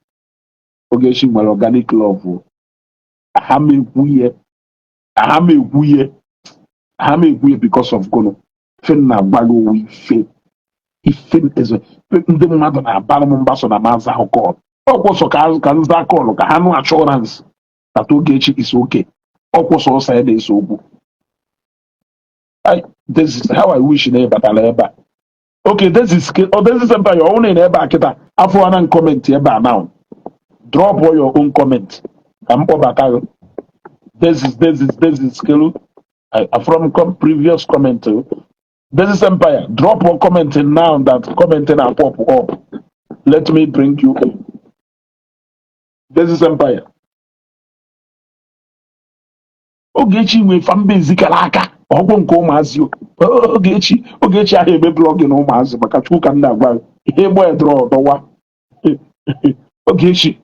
Ogechi nwere organic love o. Ha m ekwu ihe, ha m ekwu ihe, ha m ekwu ihe because of gụnụ? Ife m na-agwa gị owu ife ife eze ndị mmadụ na-abara m mba so na m aza ahụ call. Ọkwụ sọ ka m zaa call ka ha nụ assurance that Ogechi is okay. Ọkwụ sọsọ ya na-ese okwu. This is how I wish na ị batara ebe a. Okay, this is, oh, this is Empire. Ọ na ebe a kịta afọ na comment ebe a now. Drop all your own comment ka m kpọbata gị. This is Kelu. From previous comment oh. This is Empire, drop your comment now that commenting are pop up. Let me bring you in. This is Empire. Ogechi nwe fanbase kara aka ọgwụ nke ụmụazị o. Ogechi, Ogechi ahụ eme blogging ụmụazị maka Chukwu ka m na-agwa gị. Ihe gba edrọ ọdọwa. Ogechi,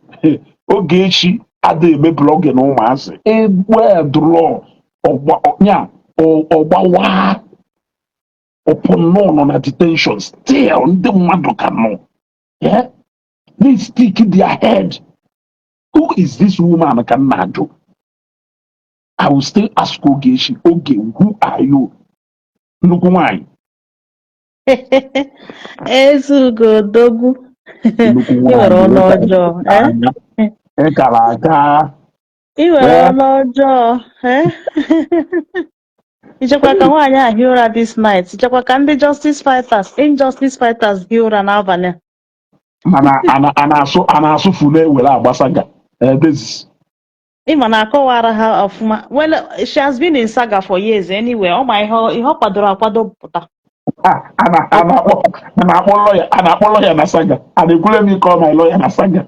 Ogechi adịghị eme blogging ụmụazị. Egbe edrọ ọgba nya ọgbawa ọpụ nọ na detention, still ndị mmadụ ka nọ. Yeah? They stick their head. Who is this woman ka m na-ajụ? I will still ask Ogechi, Oge, who are you? Nnukwu nwanyị. Ezugodogwu. Nnukwu Ị nwere nwanyị. Ọnụ ọjọọ, eh? Ịkara aka. Ị nwere Eh? Ọnụ ọjọọ, eh? Ichekwa ka nwaanyị a hie ụra this night? Ichekwa ka ndị justice fighters, injustice fighters hie ụra n'abalị a? Mana a na-asụ fu na-ewere agbasaga ebezi. Ịma na akọwara ha ọfụma. Well, she has been in saga for years anyway. Ọ ma ihe ọ kwadoro akwado pụta. A na-akpọ lawyer, a na-akpọ lawyer na saga, a na-ekwere m ịkọ my lawyer na saga.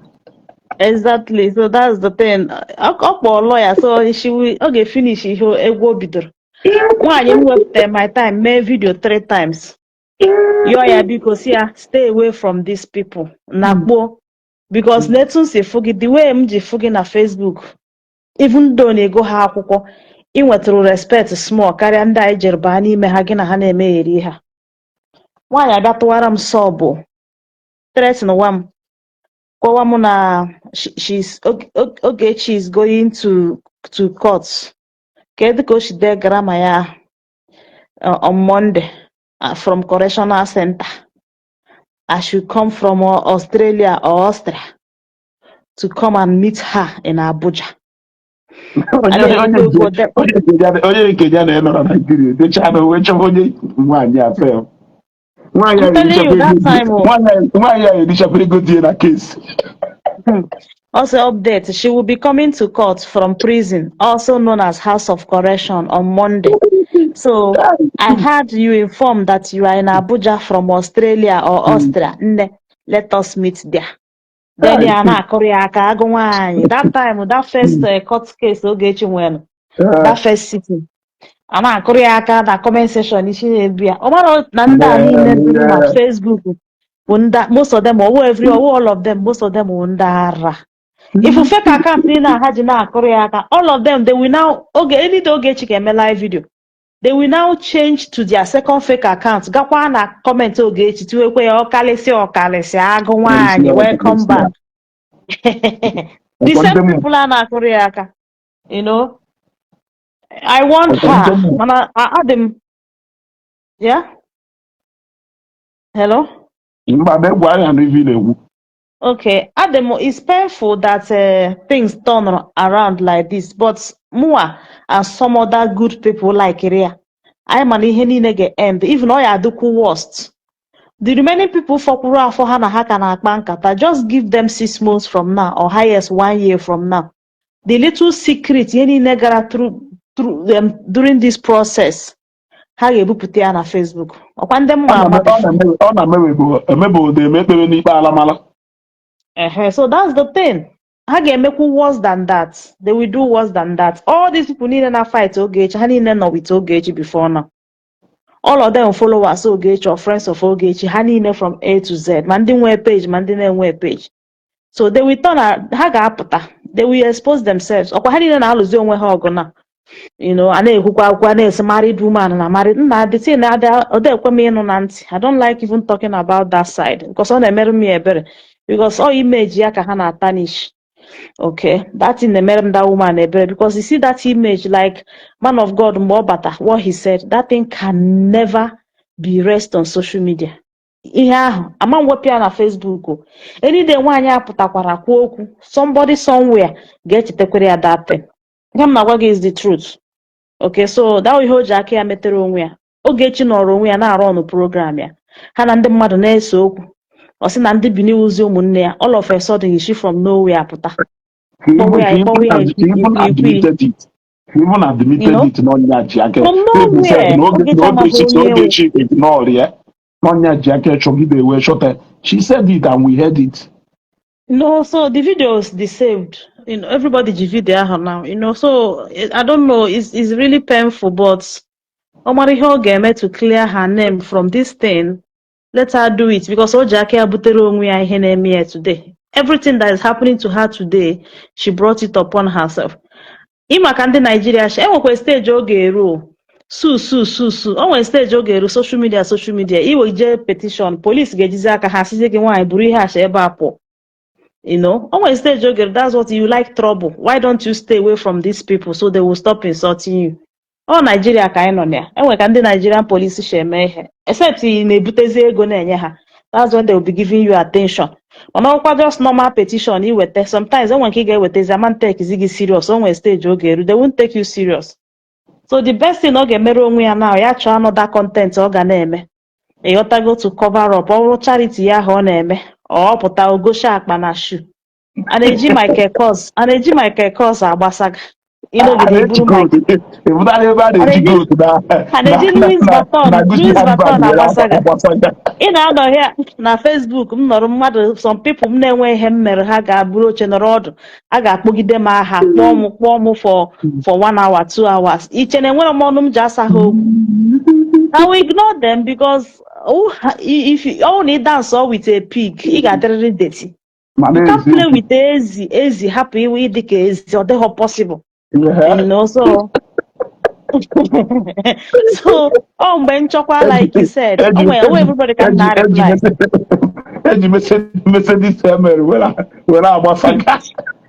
Exactly. So that's the thing. Ọ kpọọ lawyer, so she will, ọ ga-efinish ihe egwu o bidoro. Nwaanyị m wepụtara my time mee video three times. Yọọ ya, biko, si ya stay away from these people. Na gboo. Because n'etu m si fụ gị, the way m ji fụ gị na Facebook, even though na-ego ha akwụkwọ, ị nwetụrụ respect small karịa ndị anyị jere baa n'ime ha, gị na ha na-emegheri ha. Nwaanyị abịa tụwara m sọbụ, threaten wa m, gwawa m na she's Ogechi is going to court. Kedu ka o si dee grammar ya, on Monday, from correctional center. I should come from Australia or Austria to come and meet her in Abuja. Onye onye nke onye nke ya na-enọ na Naijiria dechaa na wee chọba onye nwaanyị a fel nwaanyị a. I'm telling you, that time, oh. Nwaanyị a erichapụ ego die na case. Also update, she will be coming to court from prison, also known as House of Correction, on Monday. So I heard you informed that you are in Abuja from Australia or Austria. Nne, let us meet there. Then ya na-akụrụ ya aka, agụ nwaanyị. That time, that first court case Ogechi nwere, that first sitting. A na-akụrụ ya aka na comment section, isi na-ebu ya. Ọ mara na ndị a niile dị na Facebook bụ ndị, most of them, ọwụ every, ọwụ all of them, most of them bụ ndị ara. If fake account niile a ha ji na-akụrụ ya aka, all of them, they will now, oge any day Ogechi ga-eme live video, they will now change to their second fake account, gakwa na comment Ogechi, tiwekwe ya ọkalịsị ọkalịsị, agụ nwaanyị, welcome back. The same people a na-akụrụ ya aka. I want her, mana adị m, yeah, hello? Mba, na-egwu anya n'ife na-egwu. Okay, Adam, it's painful that things turn around like this, but mụa and some other good people like ya, anyị ma na ihe niile ga-end, even ọ ya adịkwu worst. The remaining people fọkwuru afọ ha na ha ka na-akpa nkata, just give them 6 months from now or highest one year from now. The little secret ihe niile gara through them during this process, ha ga-ebupụta ya na Facebook. Ọkwa ndị mma ama. Ọ na-emebe eme ekpere n'ikpe alamala. Ehe, so that's the thing. Ha ga-emekwu worse than that. They will do worse than that. All these people niile na fight Ogechi, ha niile nọ with Ogechi before now. All of them followers Ogechi or friends of Ogechi, ha niile from A to Z, ma ndị nwe page, ma ndị na-enwe page. So they will turn, ha ga-apụta. They will expose themselves. Ọkwa ha niile na-alụzi onwe ha ọgụ na. A na-ekwukwa akwụkwọ, a na-esi married woman na married nna, the thing na-ada ọ ekwe m ịnụ na ntị. I don't like even talking about that side because ọ na-emerụ m ya ebere, because all image ya ka ha na-tarnish. Okay, that thing na-emere m that woman ebere, because you see that image, like man of God mgbe ọ bata, what he said, that thing can never be rest on social media. Ihe ahụ ama m wepụ ya na Facebook o. Any day nwaanyị a pụtakwara kwuo okwu, somebody somewhere ga-echetakwara ya that thing. Ihe m na-agwa gị is the truth. Okay, so that ihe o ji aka ya metere onwe ya. Ogechi nọrọ onwe ya na-arụ ọnụ program ya, ha na ndị mmadụ na-ese okwu, ọ sị na ndị Bini wuzi ụmụnne ya. All of a sudden, isi from nowhere pụta, kpọwa ya, kpọwa ya. He even admitted it. He even admitted it n'ọnya ji aka. From nowhere, N'oge Ogechi amaghị Ogechi onye ewu. Ogechi ignore ya. N'ọnya ji aka chọgide wee chọta. She said it and we heard it. No, so the video is saved. Everybody ji video ahụ now. So I don't know. It's really painful, but ọ mara ihe ọ ga-eme to clear her name from this thing. Let her do it, because o ji aka ya butere onwe ya ihe na-eme ya today. Everything that is happening to her today, she brought it upon herself. Ịma ka ndị Naijiria shi enwekwa stage ọ ga-eru o. Su su su su o nwere stage ọ ga-eru, social media, social media, iwe jee petition, police ga-ejizi aka ha sizie gị, nwaanyị, buru ihe acha ebe a pụọ. O nwere stage oge, that's what you like trouble. Why don't you stay away from these people so they will stop insulting you? Ọ Naijiria ka anyị nọ na ya. Enwere ka ndị Nigerian police si eme ihe, except ị na-ebutezi ego na-enye ha, that's when they will be giving you attention. Mana ọkwa just normal petition iweta, sometimes enwere nke ị ga-ewetezi, ama take gị serious. O nwere stage oge eru, they won't take you serious. So the best thing ọ ga-emere onwe ya now, ya chọọ another content ọ ga na-eme, ịghọtago, to cover up. Ọ bụrụ charity ya ahụ ọ na-eme, ọ pụta ogoshi akpa na shoe. A na-eji Michael Kors, a na-eji Michael Kors agbasaga ịnọgide iburu Michael Ịfụtara ebe a na-eji gold na A na-eji Louis Vuitton na Gucci Louis handbag Vuitton were agbasaga. Agbasaga. Ị na-anọ here na Facebook, m nọrọ mmadụ, some people m na-enwe ihe m mere, ha ga-abụrụ oche nọrọ ọdụ, a ga-akpọgide m aha, kpọọ m for one hour, 2 hours. Iche na enwere m ọnụ m ji asa ha okwu? I will ignore them because, oh, if you ọ na ị dance all with a pig, ị ga-adịrịrị dirty. Ma You can't play na-eziokwu. with ezi, ezi hapụ iwe ịdị ka ezi, ọ dịghọ possible. So ọ mgbe nchọkwa, like you said, o nwere everybody ka m na reply. Eji Mercedes ML were agbasaga.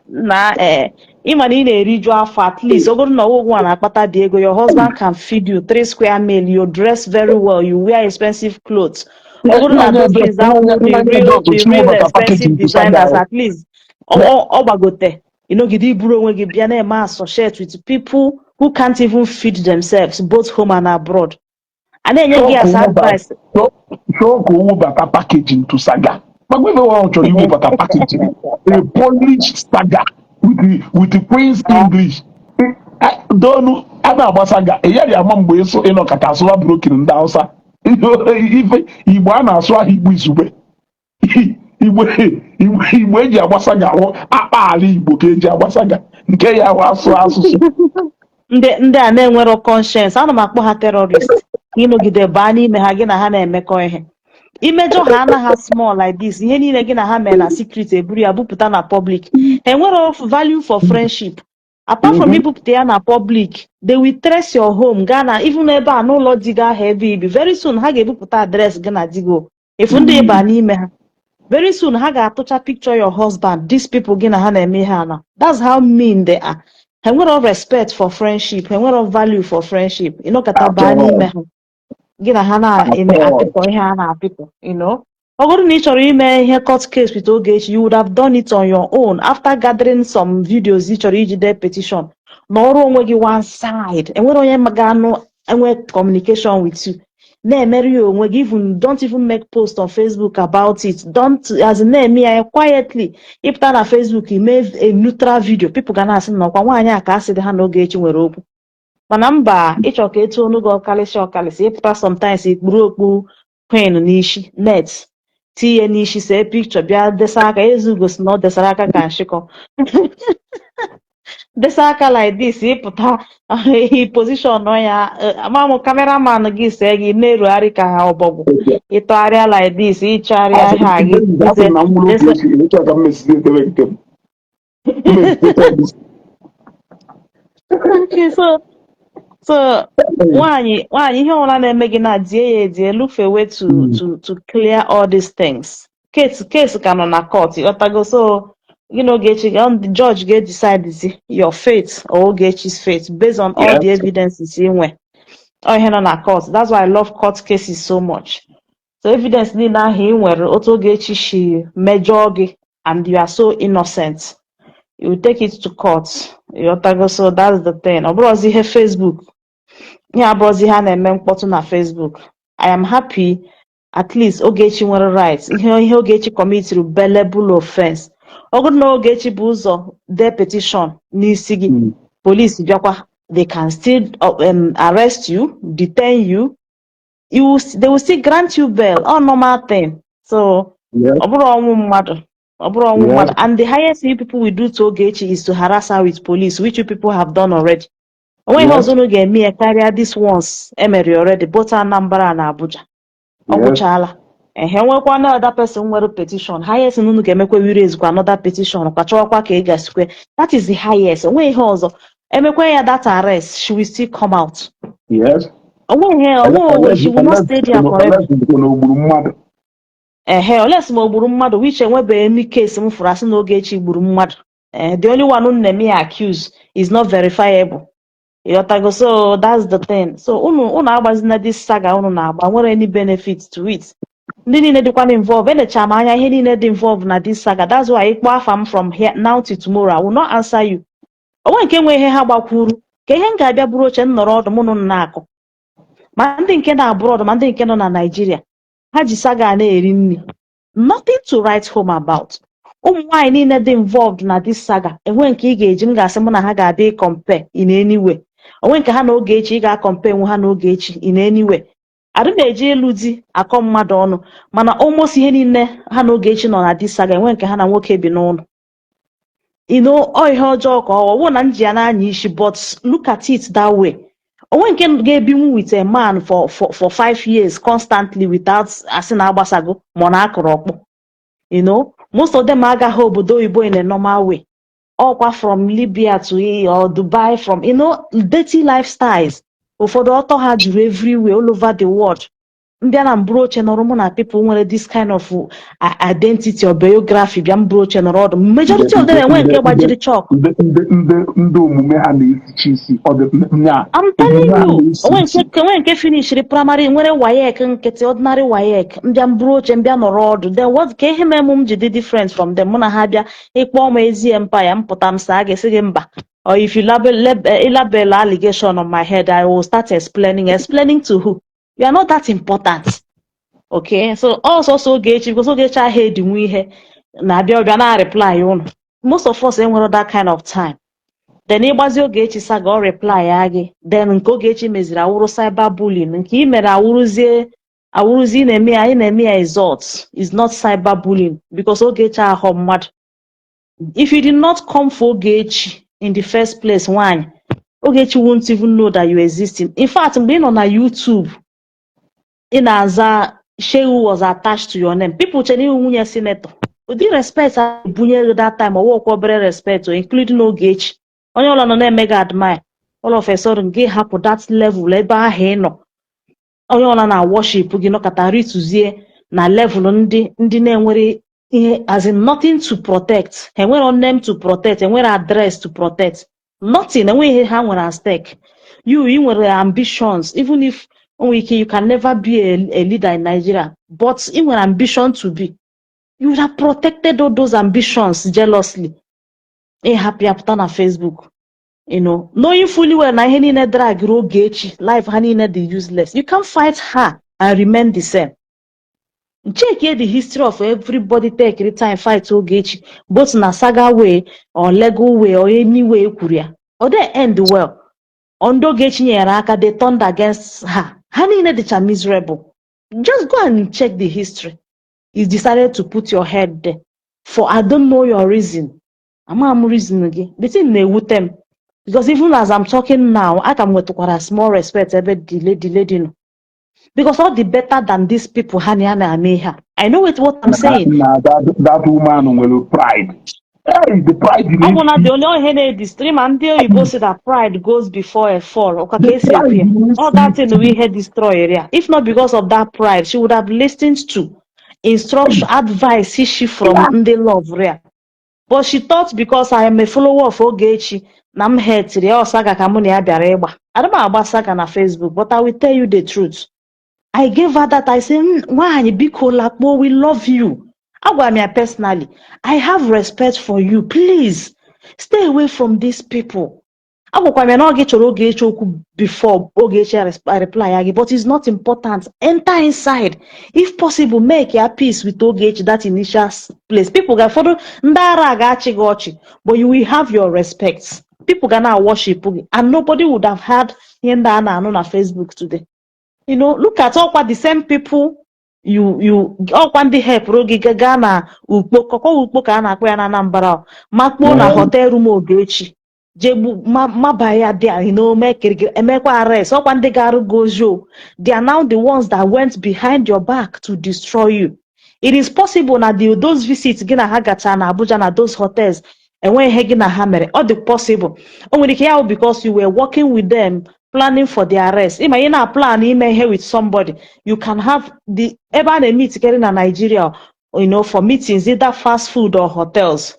Na ee, ịma na ị na-eriju afọ, at least ọ bụrụ na ọgwụgwụ a na-akpata dị ego, your husband can feed you three square meal, you dress very well, you wear expensive clothes. Ọ bụrụ na those things ahụ, the real expensive designers, at least ọ gbagote, ịnọgide iburu onwe gị bịa na-eme associate with people who can't even feed themselves, both home and abroad, a na-enye gị as advice. Chọọ ka o webata packaging to saga, maka ife ọ chọrọ iwebata packaging, a polished saga with the Queen's English. Donu a na-agba saga, ị ama mgbe ịsụ ịnọkọta asụwa broken ndị Hausa, ife Igbo a na-asụ ahụ, Igbo izugbe, Igbo eji agba saga hụ akpa ala Igbo ka eji agba saga nke ya hụ asụ asụsụ. Ndị a na-enwero conscience, ana m akpọ ha terrorist. Ka ịnọgide baa n'ime ha, gị na ha na-emekọ ihe, imejọ ha anaghị small like this. Ihe niile gị na ha mere na secret, eburu ya bupụta na public. Enwero value for friendship apart from ibupụta ya na public. They will trace your home, gaa na even ebe a n'ụlọ di gị ahụ ebe ibi. Very soon ha ga-ebupụta address gị na di gị efu ndị ịba n'ime ha. Very soon ha ga-atụcha picture your husband. These people gị na ha na-eme ihe a na, that's how mean they are. Ha enwero respect for friendship, ha enwero value for friendship. Ịnọkọta baa n'ime ha, gị na ha na-eme apịkọ ihe a na-apịkọ. Ọ bụrụ na ị chọrọ ime ihe court case with Ogechi, you would have done it on your own after gathering some videos ị chọrọ iji dee petition. Nọrọ onwe gị one side, enwere onye ga-anụ enwe communication with you, na-emere ya onwe gị. Even don't even make post on Facebook about it. Don't, as in, na-eme ya quietly. Ịpụta na Facebook ime a neutral video, people ga na-asị na ọkwa nwaanyị a ka asị dị ha na Ogechi nwere okwu. Mana mba, ịchọ ka etu onu gị ọkalịsị ọkalịsị, ịpụta sometimes ikpuru okpu queen n'isi, net tinye n'isi, see picture, bịa desa aka. Ezugo si na ọ desara aka ka nshịkọ, desa aka like this. Ịpụta position ya, ama m cameraman gị see gị na-erugharị ka ha ọbọgwụ, ịtọgharịa like this, ịchọgharịa ha gị. Asị na nwụrụ Ogechi, etu a ka m mesizi edebe nke m. M mesite. Okay, so nwaanyị, ihe ọbụla na-eme gị na die ya edie, look for a way to clear all these things. Case ka nọ na court, ịghọtago? So gị na Ogechi, the judge ga-decide your fate or Ogechi's fate based on all the evidences ị nwe. Ọ ihe nọ na court. That's why I love court cases so much. So evidence niile ahụ ị nwere, otu Ogechi si mejọọ gị and you are so innocent, you will take it to court, ịghọtago? So that's the thing. Ọ bụrụzi ihe Facebook, ihe abụrụzi ihe a na-eme mkpọtụ na Facebook. I am happy at least Ogechi nwere right. Ihe Ogechi committed, bailable offense. Ọ bụrụ na Ogechi bụ ụzọ dee petition n'isi gị, police bịakwa, they can still arrest you, detain you, they will still grant you bail, all normal thing. So ọ bụrụ ọnwụ mmadụ, ọ bụrụ ọnwụ mmadụ. And the highest you people will do to Ogechi is to harass her with police, which you people have done already. Onwe ihe ọzọ unu ga-eme ya karịa this ones emere already, both Anambra na Abuja. Ọ gwụchaala. Ehe, nwekwa another person nwere petition, highest unu ga-emekwa raise kwa another petition, kwa chọwakwa ka ị gasikwe. That is the highest. Onwe ihe ọzọ emekwa ya. That arrest, she will still come out. Onwe ihe onwe onwe, she will not stay there forever. Unless na o gburu mmadụ. Ehe, unless ma o gburu mmadụ, which enwebeghị any case m fụrụ asị na Ogechi gburu mmadụ. Eh, the only one m na-eme ya accuse is not verifiable. Ịghọtago? So that's the thing. So unu agbazina this saga unu na-agba nwere any benefit to it. Ndị niile dịkwana involve, elecha m anya ihe niile dị involve na this saga. That's why ịkpọ afa m from here now till tomorrow, I will not answer you. Onwe nke nwe ihe ha gbakwuru ka ihe m ga-abịa buru oche m nọrọ ọdụ mụ na unu na-akụ, ma ndị nke na abroad, ma ndị nke nọ na Nigeria, ha ji saga na-eri nri. Nothing to write home about. Ụmụ nwaanyị niile dị involved na this saga, enwe nke ị ga-eji m ga-asị mụ na ha ga-abịa compare in any way. Onwe nke ha na Ogechi ị ga-compare nwe ha na Ogechi in any way. Adị m eji ịlụ di akọ mmadụ ọnụ, mana almost ihe niile ha na Ogechi nọ na this saga, enwe nke ha na nwoke bi n'ụlọ. Ọ ihe ọjọọ ka ọ wụ na m ji ya n'anya isi, but look at it that way. Onwe nke ga-ebinwu with a man for 5 years constantly without asị na agbasago ma ọ na-akụrụ ọkpọ. Most of them agaghị obodo oyibo in a normal way. Ọkwa from Libya to or Dubai, from dirty lifestyles. Ụfọdụ ọtọ ha juru everywhere, all over the world. Mbịa na mburu oche nọrọ, mụ na people nwere this kind of identity or biography bịa mburu oche nọrọ ọdụ, majority of them enwe nke gbajiri chalk. Ndị omume ha na-esichi isi ọ dị nya. I'm telling Omume ha you. na-esi Onwe isi. nke, onwe nke finishiri primary, nwere WAEC nkịtị, ordinary WAEC. Mbịa mburu oche, mbịa nọrọ ọdụ, then what ka ihe mere m ji dị different from them? Mụ na ha bịa ịkpọ m ezi empire, m pụta m saa ga-esi gị mba. Or if you label allegation on my head, I will start explaining. Explaining to who? You are not that important. Okay, so also so Ogechi, because Ogechi ahụ edinwu ihe na-abịa ọbịa na reply unu. Most of us enwere that kind of time. Then ịgbazi Ogechi saga, ọ reply ya gị. Then nke Ogechi meziri awụrụ cyber bullying, nke ị mere awụrụzie awụrụzie ị na-eme ya, ị na-eme ya insult is not cyber bullying, because Ogechi ahọ mmadụ. If you did not come for Ogechi in the first place, nwanyị, Ogechi won't even know that you exist. In fact, mgbe ị nọ na YouTube, ị na-aza Shehu was attached to your name. People chere iwu nwunye senator. Ụdị respect a bunye gị that time, ọwụkwa obere respect o, including Ogechi. Onye ọbụla nọ na-eme gị admire. All of a sudden, gị hapụ that level ebe ahụ ị nọ. Onye ọbụla na worship gị nọkọta rituzie na level ndị na-enwere ihe, as in nothing to protect. Ha enwere name to protect, enwere address to protect. Nothing, enweghị ihe ha nwere at stake. You, ị nwere ambitions, even if o nwere ike you can never be a leader in Nigeria, but ị nwere ambition to be. You would have protected all those ambitions jealously. Ịhapụ ya pụta na Facebook, knowing fully well na ihe niile drag Ogechi, life ha niile dị useless. You can't fight her and remain the same. Check here the history of everybody take the time fight Ogechi, both na saga way or legal way or any way kwuru ya. Ọ dey end well. Ndị Ogechi nyere aka, they turned against her. Ha niile dịcha miserable. Just go and check the history. You decided to put your head there for I don't know your reason. Ama m reason gị. The thing na-ewute m because even as I'm talking now, aka m nwetụkwara small respect ebe the lady nọ, because all the better than these people ha na ya na-eme ihe a. I know it, what I'm saying. Na that woman nwere pride. Hey, the pride Ọ bụ na na-esi the only ihe na-edestroy ma ndị oyibo si that pride goes before a fall. Ọka ka The esi ekwu pride ya. All that na-esi thing bụ ihe destroy ya. If not because of that pride, she would have listened to instruction, advice she from ndị love ya. But she thought because I am a follower of Ogechi na m hetiri ya, ọ saga ka mụ na ya bịara ịgba. Ada m agba saga na Facebook, but I will tell you the truth. I gave her that. I say, "Nwaanyị, biko lakpo, we love you." Agwara m ya personally, "I have respect for you. Please stay away from these people." Agwakwara m ya na ọ gị chọrọ Ogechi okwu before Ogechi reply ya gị, but it's not important. Enter inside. If possible, make ya peace with Ogechi, that initial place. People ga-ụfọdụ ndị ara ga-achị gị ọchị, but you will have your respect. People ga na worship gị, and nobody would have had ihe ndị a na-anụ na Facebook today. Look at ọkwa the same people you ọkwa ndị helpụrụ gị gaa na ukpo kọkọ ukpo ka a na-akpọ ya na Anambra o, makpuo na hotel room Ogechi, jegbu maba ya there, mee kirikiri, emekwa arrest. Ọkwa ndị ga-arụ gị ozi o, they are now the ones that went behind your back to destroy you. It is possible na those visits gị na ha gacha na Abuja na those hotels, enweghị ihe gị na ha mere. Ọ dị possible, o nwere ike ya bụ because you were working with them, planning for the arrest. Ịma ị na-plan ime ihe with somebody, you can have the ebe a na-emeetikere na Nigeria, for meetings, either fast food or hotels.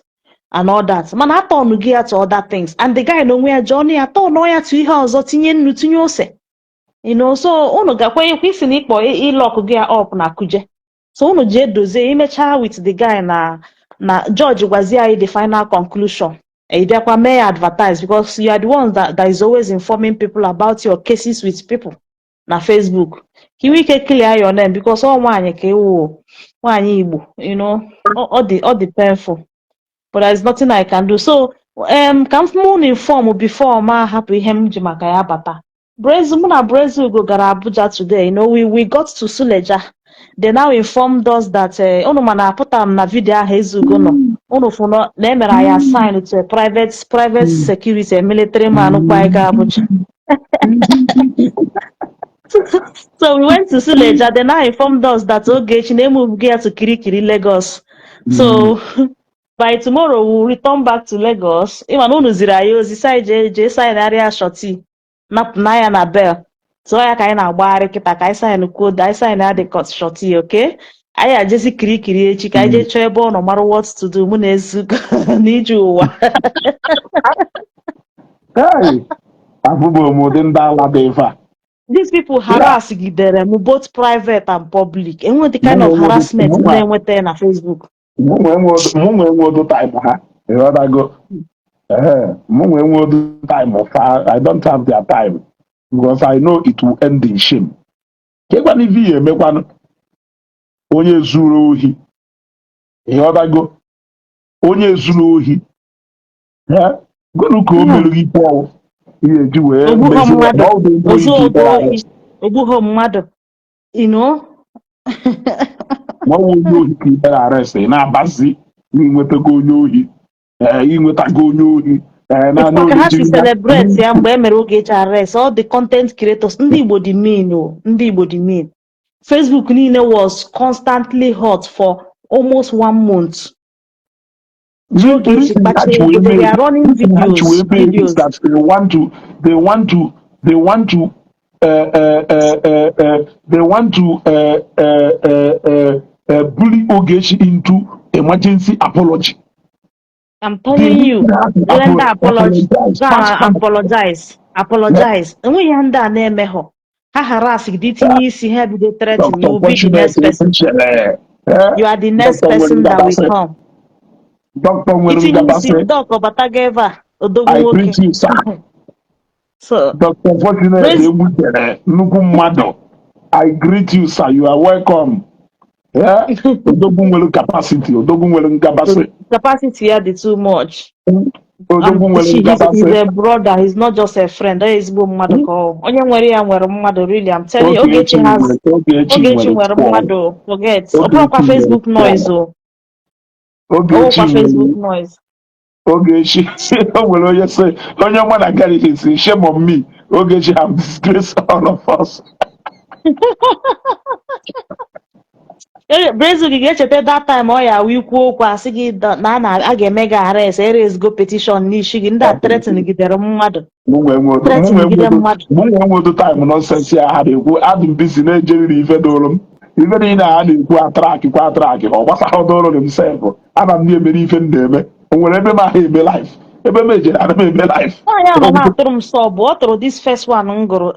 And all that, mana atọnụ gị ya to other things, and the guy n'onwe ya ji ọnụ ya tọnụ ya to ihe ọzọ, tinye nnu, tinye ose. So unu gakwa ekwe isi na ịkpọ ịlock gị ya up na Kuje, so unu jee dozie imechaa with the guy na George gwazie anyị the final conclusion. Ị bịakwa mee ya advertise, because you are the ones that is always informing people about your cases with people na Facebook, ka ị nwee ike clear your name, because ọ nwaanyị ka ịwụ, nwaanyị Igbo. Ọ dị painful, but there is nothing I can do. So ka m mụ na inform before ma hapụ ihe m ji maka ya bata. Brazil, mụ na Brazil go gara Abuja today. We got to Suleja. They now informed us that unu mana apụtara m na video ahụ Ezugo nọ. Unu fụ na emere anyị assign to a private security, a military man kwa anyị gaa Abuja. So we went to Suleja. They now informed us that Ogechi na move ya to Kirikiri, Lagos. So by tomorrow we'll return back to Lagos. Ịma na unu ziri anyị ozi si anyị jee jee signarịa surety na ya na bail. So ya ka anyị na-agbagharị kịta ka anyị sign kwuo, anyị sign ya the court surety, okay? Anyị ajezi Kirikiri echi ka anyị jee chọọ ebe ọ nọ mara what to do, mụ na Ezugo n'ije ụwa. Hey, afụbụ m ụdị ndị ala dị ife a. These people harass gidere m both private and public. Enwe the kind of harassment m na-enweta na Facebook. Mụ nwe enwe odu time ha, ịghọtago? Ee, mụ nwe enwe odu time fa. I don't have their time because I know it will end in shame. Kekwana ife ya emekwanụ onye zuru ohi, ịghọtago? Onye zuru ohi, gụnụ ka o merụ gị ikpe ọwụ ihe eji wee Ogbughọ mezie mmadụ, na ọ bụ onye ozu ohi ka ikpere ohi, arrest. Ogbughọ mmadụ. Ma ọ bụ onye ohi ka ikpere arrest, ị na-abazi na ịnwetago onye ohi, ee, ịnwetago onye ohi, ee, na Ịfụ ka ha si na celebrate ya mgbe e mere Ogechi arrest, all the content creators, ndị Igbo dị mean o, ndị Igbo dị mean. Facebook niile was constantly hot for almost one month. Ogechi kpacha ego, they were running videos, videos. That they want to bully Ogechi into emergency apology. I'm telling you, render apology, Apologize. go and apologize, apologize. Enweghị ihe ndị a na-emeghọ. Ha harass gị, tinye isi ha bido threatening, you will be the next person. You are the next person that will come. Dr. nwere Itinye isi ngabasị. Doc ọbatago ebe a, odogwu I nwoke. greet you, sir. So, Dr. Fortunate Egbutere, nnukwu mmadụ. I greet you, sir. You are welcome. Yeah? Odogwu nwere capacity, odogwu nwere ngabasị. Capacity ya dị too much. Odogwu nwere He's ngabasị. a brother, he's not just a friend. Ọ ezigbo mmadụ ka ọ. Onye nwere ya nwere mmadụ, really. I'm telling you, Ogechi Ogechi has nwere Ogechi Ogechi nwere nwere twelve. mmadụ, forget. Ọ bụrụkwa Ogechi nwere Facebook noise 12. o. Ọ Ogechi bụkwa nwere Facebook noise. Ogechi, o nwere onye sị onye mụ na Gary si, "Shame on me, Ogechi have disgraced all of us." Brazil gị ga-echeta that time ọ ya awụ ikwu okwu asị gị na a ga-eme gị arrest, erezgo petition n'isi gị, ndị a threaten gidere mmadụ. Mụ nwee nwe Threaten mụ nwee gide nwedo mmadụ. Mụ nwee nwedo time nonsense ya ha na-ekwu. Adị m busy na-ejeriri ife doro m, ife niile a na-ekwu atrack kwa atrack, ọ gbasara doro m sef. Ana m na-emere ife m na-eme. O nwere ebe m ahụ eme live, ebe m ejere ana m eme live. Nwaanyị ahụ na-atụrụ m sub, ọ tụrụ this first one m gụrụ.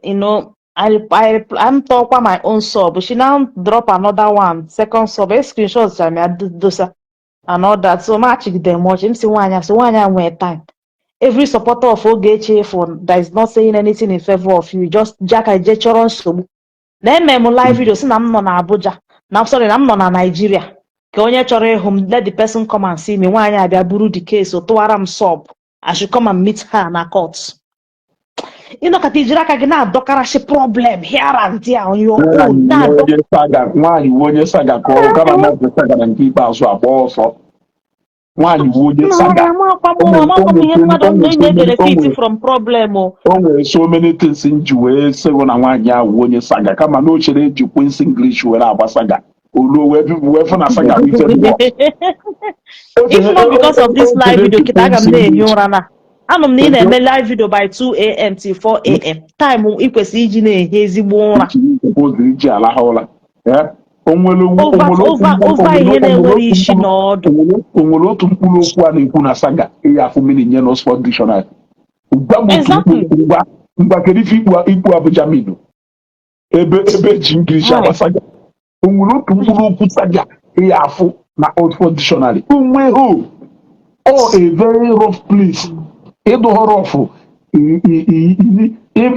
I'm tọkwa my own sub. She now drop another one, second sub. E screenshot ya m dosa and all that. So ma chigide m ọchị, m si nwaanyị a, so nwaanyị a nwee time. Every supporter of Ogechi for that is not saying anything in favor of you, just jaka je chọrọ nsogbu. Na eme m live video si na m nọ na Abuja, na sorry, na m nọ na Nigeria. Ka onye chọrọ ịhụ m, let the person come and see me. Nwaanyị abịa buru the case, tụwara m sub. I should come and meet her na court. Ịnọkọta ijiri aka gị na-adọkarasị problem here and there on your own Nwaanyị na-adọ onye saga, nwaanyị wu onye saga, ka ọ kama na saga na nke ikpeazụ agba ọsọ. Nwaanyị wu onye Nna saga. amakwa O m nwere amakwa o m ihe nwere mmadụ o nwere so na many o benefit nwere from problem o. O nwere so many things m ji wee sịgụ na nwaanyị ahụ wụ onye saga, kama na o chere eji Queen's English were agba saga oluo wee fụ na saga bụ ife dị worse. O If chere not because of this o live chere video eji kịta, aga Queen's m na-ehi English ụra na anụ m na ị na-eme live video by 2 a.m. till 4 a.m., time ị kwesịrị iji na-ehi ezigbo ụra. Suppose iji alahụ ụra. Eh? Onwere Over onwere otu over mkpụrụ over onwere ihe onwere na-enwere otu isi mkpụrụ na ọdụ. Onwere otu mkpụrụ okwu a na-ekwu na saga ihe afụ mmiri nye n'Oxford Dictionary. Gwa m otu mkpụrụ. Ngwa ngwa, kedu ife ikpu Abuja mido ebe eji English agba saga? Onwere otu mkpụrụ okwu saga ihe afụ na Oxford Dictionary? Onwe ho ọ a very rough place. Ịdụ rough,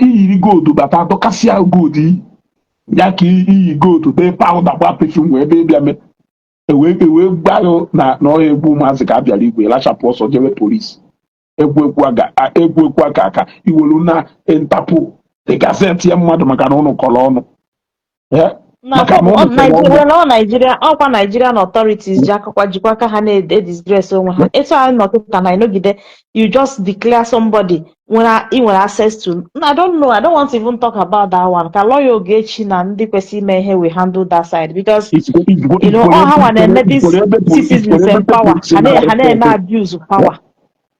iyiri gold bata, dọkasịa gold iyi ya ka iyi gold dee powder, gba perfume, wee ebe ịbịa mee ewee gbaghụ na ọha egwu ụmụazị ka a bịara igwe lachapụ ọsọ jewe polisi. Egwu ekwu aga egwu ekwu aka iwelu na Interpol the gazette ya mmadụ maka na ụnụ kọrọ ọnụ. Eh? Na Maka na ụnụ kọrọ ọnụ. Nigeria ọ Nigeria ọkwa Nigerian authorities ji akakwa jikwa aka ha na-edisgrace onwe ha. Etu anyị nọ kịta na ịnọgide, you just declare somebody nwere ị nwere access to. I don't know, I don't want to even talk about that one. Ka lawyer Ogechi na ndị kwesịrị ime ihe we handle that side, because all ha nwa na-eme this citizens empower ha na-eme abuse power,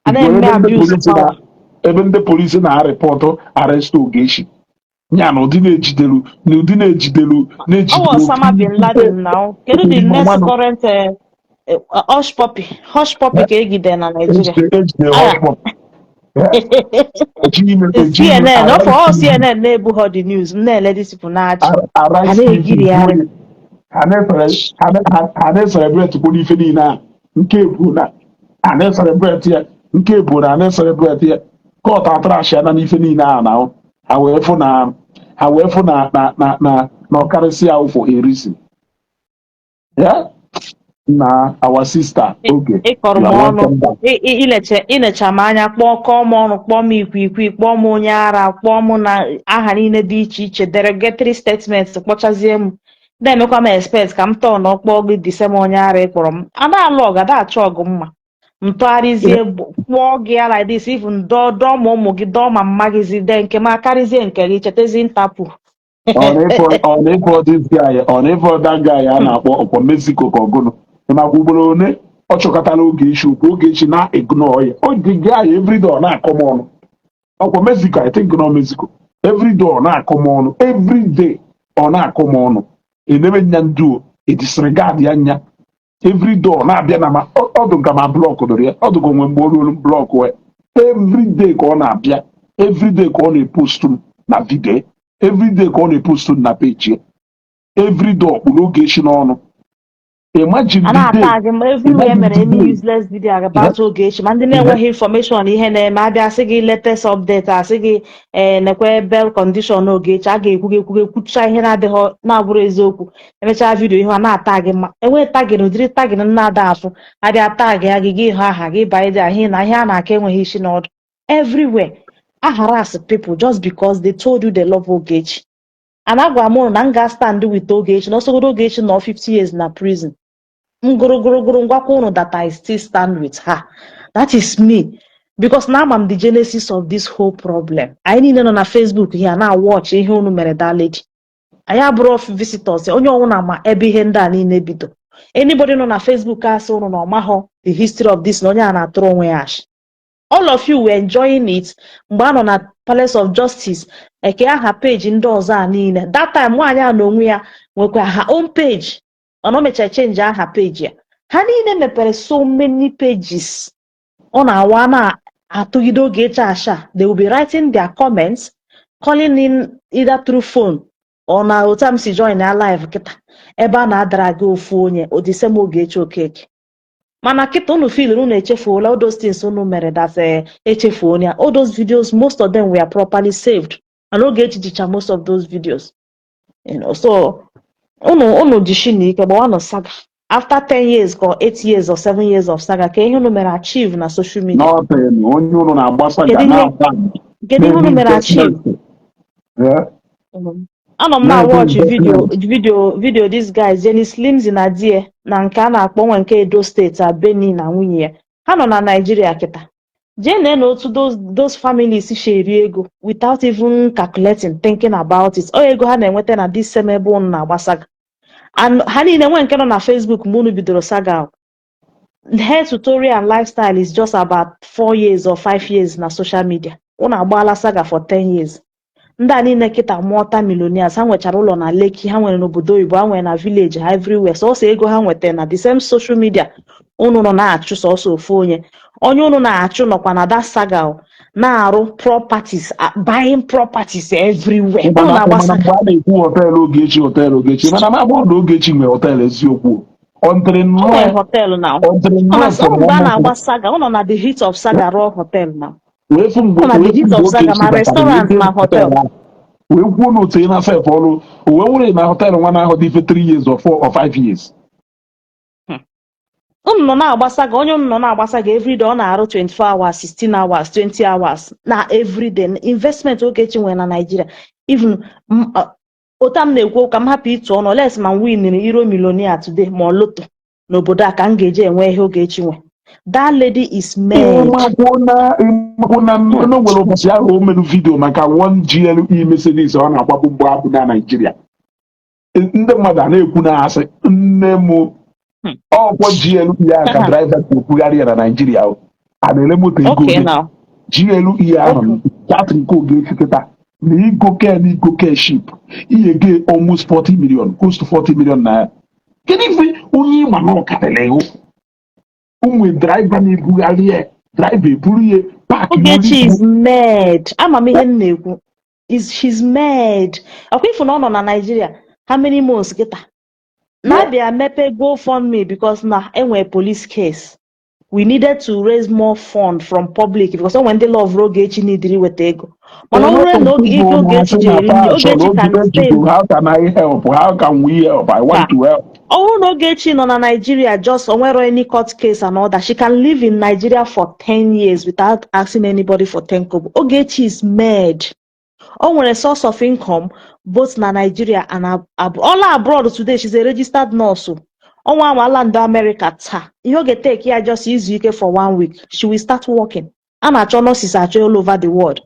ha na-eme abuse power. Ebe ndị polisi na-arịpọtụ arrest Ogechi ya na ụdị na-ejidelu na ụdị na-ejidelu Ọ na-ejidelu Osama bin Laden now. Kedu the next mmanụ current hush puppy? Hush puppy ka egide na Nigeria. Ejide Aya. Hush puppy eji ime eji ime CNN, ọ for all CNN na-ebu the news. M na-ele these people na-achị. Ha Arise TV. na-egirigharị. Ha na-ecelebrate kwụ n'ife niile a nke bụ na ha na-ecelebrate ya, nke bụ na ha na-ecelebrate ya. Court atrash ya na n'ife niile a na ha wee fụ na ọkarịsịa for a reason ya na our sister oge. Ịkọrọ m You are ọnụ. welcome back. Ilecha m anya, kpọọ kọọ m ọnụ, kpọọ m ikwiikwi, kpọọ m onye ara, kpọọ m na aha niile dị iche iche, derogatory statements, kpọchazie m, na-emekwa m expect ka m tọọ na ọkpọọ gị the same onye ara ị kpọrọ m. Ada alụ ọgụ, ada achọ ọgụ mma ntụgharịzie kpọọ gị ya like this, even dọọ dọọ ma ụmụ gị, dọọ ma mma gị zide nke m akarịzie nke gị chetazi ntapụ. Ọ na-ịfọ this guy, ọ na-ịfọ that guy a na-akpọ ọkwa Mexico ka ọgụnụ ịmakwa ugboro one ọ chọkọtara Ogechi okwu. Ogechi na ignore ya. O dị guy everyday ọ na-akọ m ọnụ. Ọkwa Mexico, I think nọ Mexico, everyday ọ na-akọ m ọnụ, everyday ọ na-akọ m ọnụ. Enebe nya nduo edisregard ya nya. Everyday ọ na-abịa na ma ọdụ nka ma block dụrụ ya ọdụ ka onwe mgbe o ruolu block ya. Everyday ka ọ na-abịa, everyday ka ọ na-epost m na video, everyday ka ọ na-epost m na page ya, everyday ọkpụrụ Ogechi n'ọnụ. Imagine A the day na-ata gị ma everywhere. Imagine Mere the any day useless video about Ogechi, ma ndị na-enweghị information ihe na-eme, abịa sị gị latest update, asị gị ee nekwe bail condition Ogechi, a ga-ekwu gị ekwu gị ekwucha ihe na-adịghị na-abụrụ eziokwu. Emechaa video ihu a na-ata gị mma, enweghị tagging, ụdịrị tagging na-ada afụ, abịa tag ya gị, gị hụ aha gị banye dị ahụ na ihe a na-aka enweghị isi n'ọdụ. Everywhere a harass people just because they told you they love Ogechi. And agwara m ụnụ na m ga-stand with Ogechi na ọsọgodo Ogechi nọ 50 years na prison, m gụrụgụrụgụrụ ngwakwa ụnụ that I still stand with her. That is me, because na ama m the genesis of this whole problem. Anyị niile nọ na Facebook here na watch ihe unu mere that lady. Anyị abụrụ visitors. Onye ọbụla ma ebe ihe ndị a niile bido. Anybody nọ na Facebook asị ụnụ na ọmahọ the history of this, na onye a na-atụrụ onwe ya ashị. All of you were enjoying it mgbe a nọ na Palace of Justice eke aha page ndị ọzọ a niile. That time nwaanyị a na onwe ya nwekwa her own page, mana o mechara change aha page ya. Ha niile mepere so many pages. Ọ na-awa na-atụgide Ogechi asha. They will be writing their comments, calling in either through phone or na otu m si join ya live kịta ebe a na-adara gị ofu onye odisem Ogechi Okeke. Mana kịta unu feel unu echefuola all those things unu mere, that echefuola ya. All those videos, most of them were properly saved, and Ogechi jicha most of those videos. So unu jishi na ike gbawanụ saga. After 10 years or 8 years or 7 years of saga, ka ihe unu mere achieve na social media? Nothing. Onye unu na-agbasa ga Kedu ihe na-agba kedu ihe unu na-eme mere achieve? investment. Yeah. Anọ m na Na-eme watch video investment. video this guy Jenny Slims na die na nke a na-akpọ nwe nke Edo State, Abeni na nwunye ya. Ha nọ na Nigeria kịta. Jee nee na otu those families si eri ego without even calculating, thinking about it. Ọ ego ha na-enweta na this same ebe unu na-agba saga. And ha niile nwe nke nọ na Facebook mgbe unu bidoro saga ahụ. Hair tutorial and lifestyle is just about 4 years or 5 years na social media. Unu agbaala saga for 10 years. Ndị a niile kịta multi millionaires, ha nwechara ụlọ na Lekki, ha nwere n'obodo oyibo, ha nwere na village ha, everywhere. Sọsọ ego ha nwetara na the same social media unu nọ na-achụ, sọsọ ofu onye, onye unu na-achụ nọkwa na that saga o, na-arụ properties, buying properties everywhere. Unu Mana na-agba mana saga. Mgbe a na-ekwu hotel Ogechi, hotel Ogechi, mana m agbọghọ na Ogechi nwere hotel eziokwu ọntịrị O nwere nnọọ hotel na ọntịrị ọ nnọọ na fụrụ mgbe a ọmụmụ na-agba saga, ọ nọ na the heat of saga rụọ hotel na wee fụ mgbe ọ na wee the fụ heat mgbe of saga, Ogechi ma batara wee restaurant jee ma hotel hotel. ahụ wee kwuo na otu na sef ọrụ o wee were na hotel nwa na-ahụ dị ife 3 years or 4 or 5 years. Unu nọ na-agba saga, onye unu nọ na-agba saga everyday, ọ na-arụ 24 hours, 16 hours, 20 hours na everyday. Investment Ogechi nwere na Nigeria, even otu a m na-ekwu, ka m hapụ ịtụ ọnụ les, ma m winiri Euro Millionaire today ma ọ lotto n'obodo a, ka m ga-eji enwe ihe Ogechi nwe. That lady is mad. Ịmakwuo na na o nwere ụbọchị ahụ o mere video maka 1 GLE Mercedes ọ na-agbapụ mgbe abụ na Naịjirịa, ndị mmadụ a na-ekwu na asị nne m ọkwọ GLE ahụ ka driver na-ekwugharị ya na Naịjirịa o. A na-ere moto ego ole? Now. GLE ahụ that nke Ogechi kịta na igoke na igoke ship ihe ge almost 40 million, close to 40 million naira. Kedu ife onye ịma na ọkarịrị ịhụ ụmụ driver na-ebugharị ya, driver eburu ya park? Ogechi is mad. Ama m ihe m na-ekwu. Is she's mad. Ọkwa ifu na ọ nọ na Nigeria how many months kịta na-abịa mepe GoFundMe because na enwere police case. We needed to raise more fund from public because onwe ndị love Ogechi neediri weta ego. Mana ọ bụrụ na oge ike Ogechi ji eri nri, Ogechi can stay. How can I help? How can we help? I want to help. Ọ bụrụ na Ogechi nọ na Nigeria, just o nwere any court case and all that, she can live in Nigeria for 10 years without asking anybody for 10 kobo. Ogechi is mad. O nwere source of income both na Nigeria and all abroad. Today she's a registered nurse o. Ọnwa amala ndị America taa, ihe ọ ga-eteke ya just izu ike for one week, she will start working. A na-achọ nurses achọ all over the world.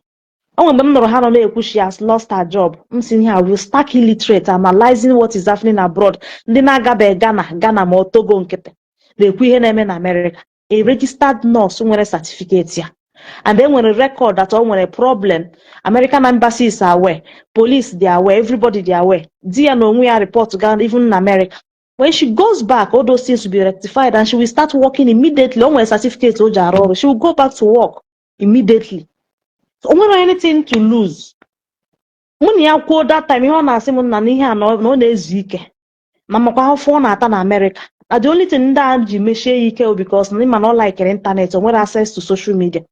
O nwere mgbe m nụrụ ha nọ na-ekwu she has lost her job. M si ihe a will stark illiterate analyzing what is happening abroad. Ndị na-agabeghị Ghana ma ọ Togo nkịtị na-ekwu ihe na-eme na America. A registered nurse nwere certificate ya and e nwere record that o nwere problem, American embassy is aware, police dey aware, everybody dey aware. Di ya na onwe ya report ga even in America. When she goes back, all those things will be rectified and she will start working immediately. O nwere certificate o ji arụ ọrụ. She will go back to work immediately. So, o nwere anything to lose. Mụ na ya kwuo that time, ihe ọ na-asị m na ihe a na ọ na-ezu ike na makwa afọ ọ na-ata na America, na the only thing ndị a ji mechie ya ike bụ because na ịma na ọ likere internet, o nwere access to social media,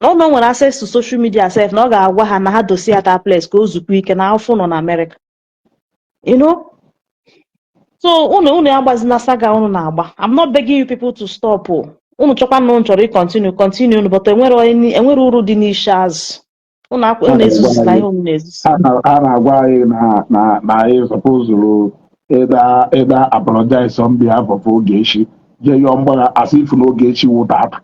na ọ na o nwere access to social media sef, na ọ ga-agwa ha na ha dosie ya that place ka o zukwa ike na afọ nọ na America. So unu agbazina saga unu na-agba. I'm not begging you people to stop o. Unu chọkwa na unu chọrọ ịcontinue, continue unu, but enwere uru dị n'isi azụ unu akwa unu ezuzila ihe unu na-ezuzu. A na-agwa anyị na anyị supposed ịda apologize on behalf of Ogechi, jee yọọ mgbagha, as if na Ogechi wụ tata,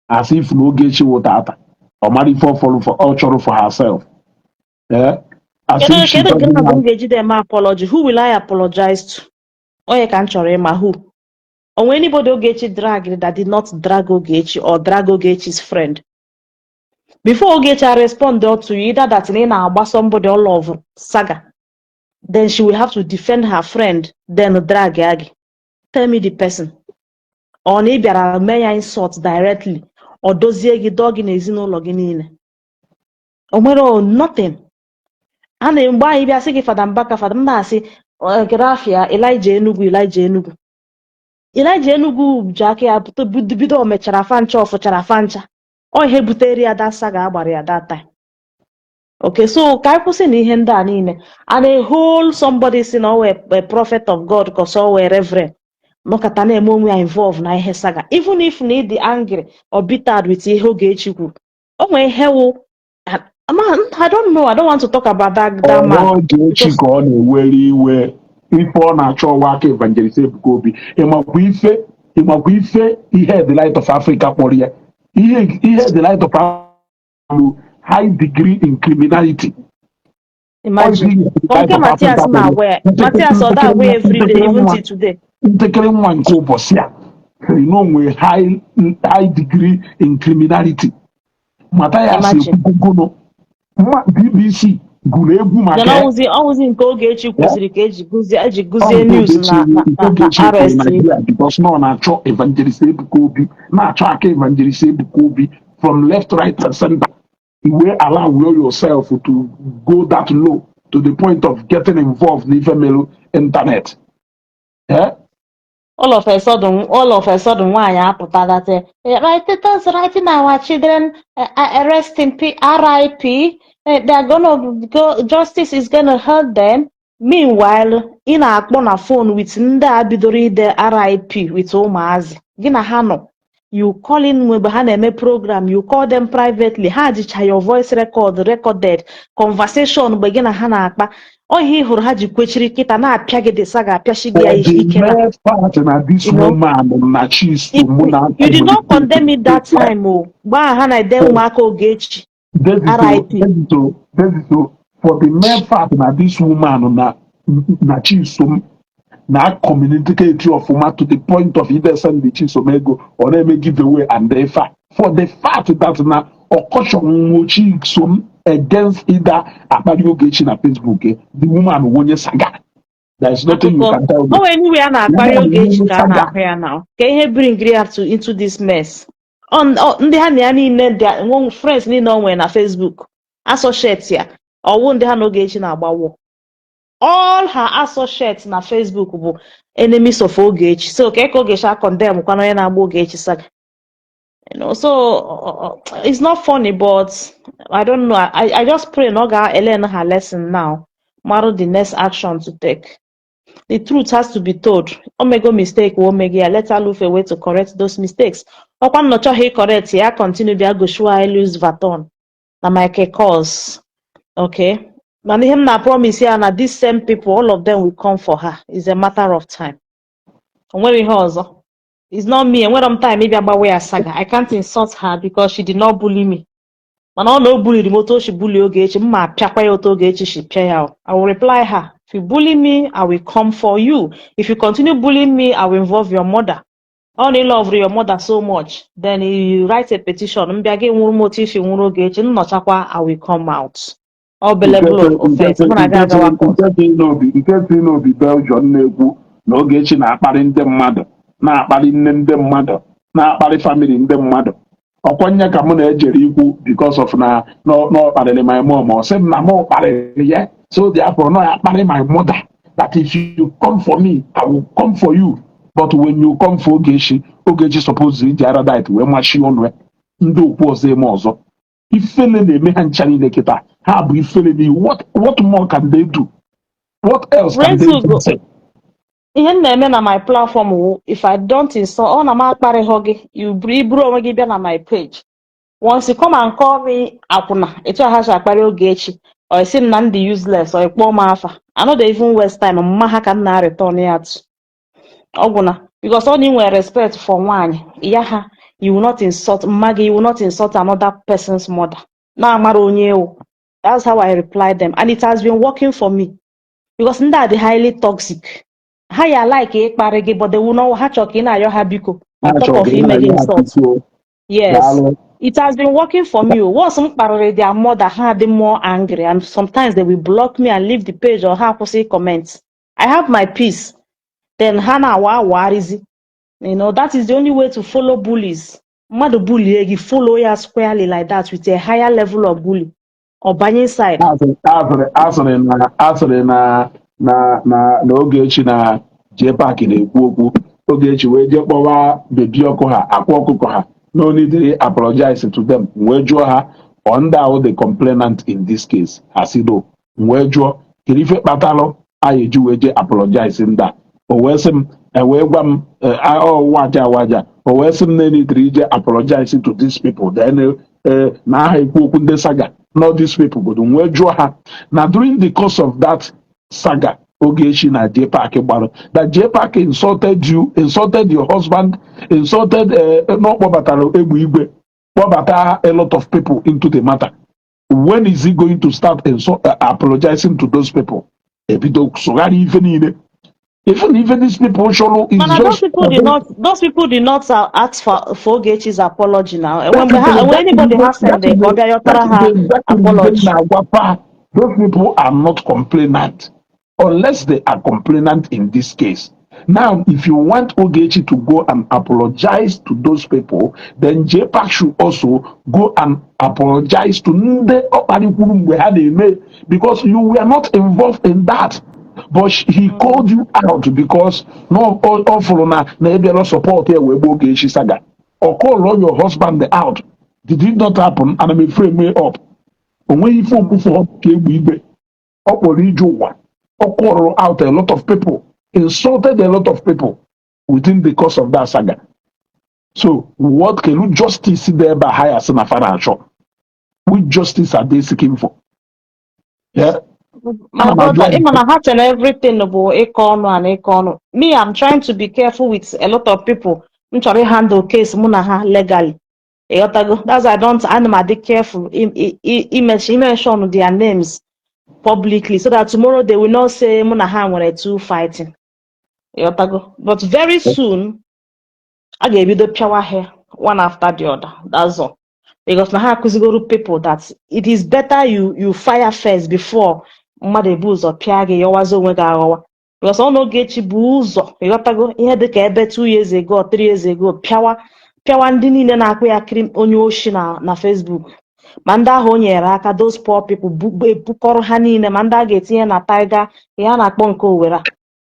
as if na Ogechi wụ tata ọ mara ife ọ fọrọ ọ chọrọ for herself, eh? As Kedu if she kedu nke doesn't na bụ have m ga-ejide eme apology? Who will I apologize to? Onye ka m chọrọ ịma who onwe anybody Ogechi drag that did not drag Ogechi or drag Ogechi's friend before Ogechi respond to you, either that na ị na-agba somebody all of saga, then she will have to defend her friend, then drag ya gị. Tell me the person. Ọ na ị bịara mee ya insult directly, ọ dozie gị, dọọ gị n'ezinụlọ gị niile. O nwere nothing. A na mgbe anyị bịa sị gị Fada Mbaka, Fada m na-asị kedu afịa Elijah Enugu, Elijah Enugu, Elijah Enugu ji aka ya bido o mechara fancha, ọ fụchara fancha. Ọ ihe butere ya that saga agbara ya that time. Okay, so ka anyị kwụsị na ihe ndị a niile and a whole somebody si na ọ wee a prophet of God, cause ọ wee reverend nọkọta na-eme onwe ya involve na ihe saga. Even if na ị dị angry or bitter with ihe Ogechi kwuru, o nwee ihe wụ I don't know, I don't want to talk about that man. Ogechi because ka ọ na-ewere iwe, ife ọ na-achọ ọwa aka Evangelist Ebuka Obi. Ịmakwa ife ihe the Light of Africa kpọrọ ya, ihe the Light of Africa, high degree in criminality. Imagine. Light Nke of Matias Africa na-agwa ya, Matias ọ da agwa ya everyday, even till today. Ntakịrị nwa nke ụbọchị a sịrị na o nwere high degree in criminality. Mathias Imagine. ekwugogono. Mma BBC gụrụ egwu maka Then ya. ọwụzi nke Ogechi kwụsịrị ka eji Ọ gụzie nke news Ogechi na na nke na na Ogechi kwuru arrest. Nigeria because na ọ na-achọ Evangelist Ebuka Obi, na-achọ aka Evangelist Ebuka Obi from left, right and center. I wee allow yourself to go that low, to the point of getting involved n'ife melu internet, eh? All of a sudden nwaanyị apụta that right, writing our children, rest in P RIP, they are gonna go, justice is gonna hurt them. Meanwhile, ị na-akpọ na phone with ndị a bidoro ide RIP with ụmụazị gị na ha nọ. You call in mgbe ha na-eme program, you call them privately. Ha jicha your voice record, recorded conversation mgbe gị na ha na-akpa. Ọhịa ị hụrụ ha ji kwechiri kịta na-apịa gị dịsa ga-apịachi gị ya For the ike na mere fact na this woman na Chisom na You did not condemn it that communicate. time o mgbe ahụ ha na-ede ụmụaka Ogechi Davido, RIP. Davido, Davido, for the mere fact na this woman na Chisom na communicate ọfụma to the point of either send the Chisom ego or na-eme giveaway and ife a, for the fact that na ọkọchọnwụ Chisom against either akpali Ogechi na Facebook, the woman wụ onye saga. There is nothing you Akụkọ can tell me. O nwere anywhere a na-akparị Woman wụ Ogechi onye ka a saga. na-ahụ ya na ka ihe bring ya to into this mess. Ndị ha na ya niile dị nwe friends niile o nwere na Facebook, associates ya, ọwụ ndị ha na Ogechi na-agbawo. All her associates na Facebook bụ enemies of Ogechi, so ka Ogechi a condemn kwana onye na-agba Ogechi saga. So it's not funny, but I don't know. I just pray na ọ ga-learn her lesson now, mara the next action to take. The truth has to be told. O mego mistake, o mego ya, let her look for a way to correct those mistakes. Ọkwa nnọchọ ha correct ya, continue bịa goshiwa anyị Louis Vuitton na Michael Kors. Okay, mana ihe m na promise ya na these same people, all of them will come for her. It's a matter of time. O nwere ihe ọzọ. It's not me. Enwere m time ịbịa gbawa ya saga. I can't insult her because she did not bully me. Mana ọ na o buliri m otu o si bully Ogechi, m ma apịakwa ya otu Ogechi si pịa ya o. I will reply her. If you bully me, I will come for you. If you continue bullying me, I will involve your mother. Ọ na ị love your mother so much, then you write a petition. M bịa gị nwụrụ m otu isi nwụrụ Ogechi, nnọchakwa, I will come out. Ọ bụ level of offense mụ na gị agawa court. Nke si n'obi Belgium na-ekwu na Ogechi na-akparị ndị mmadụ, na-akparị nne ndị mmadụ, na-akparị family ndị mmadụ. Ọkwanye ka mụ na-ejere ikwu because of na ọ kparịrị my mom. Ọ sị m na mụ kparịrị ya, so therefore na ya kparị my mother, that if you come for me, I will come for you. But when you come for Ogechi, Ogechi suppose iji ara diet wee machie ọnụ ya. Ndị okwu ọzọ eme ọzọ, ifele na-eme ha ncha niile kịta. Ha bụ ifele n'ihu. What more can they do? What else can they do? Rezugo, ihe m na-eme na my platform wụ, if I don't insult, ọ na m akparịghọ gị, you iburu onwe gị bịa na my page. Once you come and call me akwụna etu a ha si akparị Ogechi, or isi m na m dị useless, or ịkpọọ m afa, I no dey even waste time. Mma ha ka m na return ya to ọgwụna, because ọ na ị nwere respect for nwaanyị ya ha, you will not insult mma gị, you will not insult another person's mother na-amara onye ewu. That's how I reply them, and it has been working for me, because ndị a dị highly toxic. Ha ya like ịkparị gị, but they will not. Ha chọrọ ka ị na-ayọ ha biko Ha on top chọrọ of ka ị ime gị na-ayọ ha insult. biko. Yes. Daalụ. It has been working for me. Once m kparịrị their mother, ha dị more angry, and sometimes they will block me and leave the page, or ha akwụsị comment. I have my peace then. Ha na-awa awagharịzi. That is the only way to follow bullies. Mmadụ bullie gị, follow ya squarely like that with a higher level of bully, ọ banye inside. Asịrị na Ogechi na Jpac na-ekwu okwu. Ogechi wee jee kpọwa bebi ọkụ ha akwa ọkụkọ ha, no need to apologize to them. Wee jụọ ha, ọ ndị ahụ the complainant in this case? Ha si no. Wee jụọ, kedu ife kpatalụ anyị eji wee jee apologize ndị a? O wee sị m, e wee gwa m, ọ waja waja. O wee sị m na enidiri ije apologize to these people, then na aha ekwu okwu ndị saga, not these people godo. Wee jụọ ha na during the course of that saga Ogechi na Jpac gbara, that Jpac insulted you, insulted your husband, insulted na ọ kpọbatara egbe igwe, kpọbata a lot of people into the matter, when is he going to start apologizing to those people? Ebido sụgharị ife niile. Even if these people chọrọ is Mana those just people did not those people did not ask for Ogechi's apology now. That When is ha, when anybody exactly has sent that it, is ka ọ bịa that yọtara is ha exactly the apology. Na-agwa those people are not complainant unless they are complainant in this case. Now, if you want Ogechi to go and apologize to those people, then JPAC should also go and apologize to ndị ọkpalikwuru mgbe ha na-eme, because you were not involved in that. But he called you out because no ọ fụrụ na ịbịara support ya wee gbuo Ogechi saga. Or call your husband out. Did it not happen? And I'm frame me up. O nweghị ife okwufu ka egbe igwe. Ọ kpọrọ ije ụwa. Ọ called out a lot of people, insulted a lot of people within the course of that saga. So what kelu justice dị ebe a ha ya sị na fa na-achọ? Which justice are they seeking for? Yeah? My Ana m ajụ brother, ajụjụ. ịma na ha chere everything bụ ịkọ ọnụ and ịkọ ọnụ. Me, I'm trying to be careful with a lot of people. M chọrọ handle case mụ na ha legally. Ịghọtago? That's why I don't, ana m adị careful mention their names publicly so that tomorrow they will not say mụ na ha nwere two fighting. Ịghọtago? But very soon, a ga-ebido pịawa ha one after the other. That's all. Because na ha akụzigoro people that it is better you fire first before mmadụ ebu ụzọ pịa gị yọwazi onwe gị aghọwa. Because ọ n'Ogechi bụ ụzọ, ịghọtago, ihe dịka ebe 2 years ago or 3 years ago, pịawa pịawa ndị niile na-akpụ ya kiri onye oshi na Facebook, ma ndị ahụ o nyere aka, those poor people, ebukọrọ ha niile, ma ndị a ga-etinye na Tiger, ihe a na-akpọ nke Owerri a,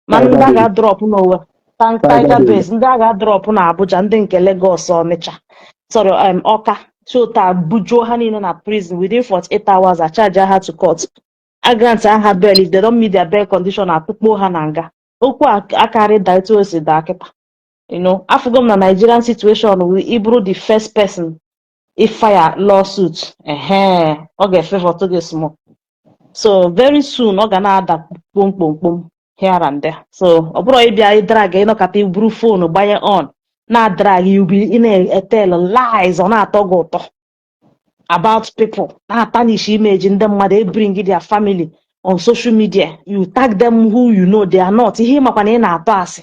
ma ndị Tiger a Base. ga-adrop n'Owerri, Tiger Tiger Base. Base, ndị a ga-adrop na Abuja, ndị nke Lagos, Ọnịcha, sorry, Ọka chota bujuo ha niile na prison within 48 hours, a charge ha to court, a grant ha bail. If they don't meet their bail condition, atụkpuo ha na nga. Okwu a akarị daa etu o si daa kịta. Afụgo m na Nigerian situation wụ ịbụrụ the first person if file lawsuit, ehe, ọ ga-efavour gị small. So very soon ọ ga na-ada kpom kpom kpom here and there. So ọ bụrụ ịbịa ịdrag ịnọkọta iburu phone gbanye on na-adrag, you be ị na-etell lies, ọ na-atọ gị ụtọ about people, na-atarnish image ndị mmadụ, e bring their family on social media, you tag them who you know they are not. Ihe makwa na ị na-atọ asị,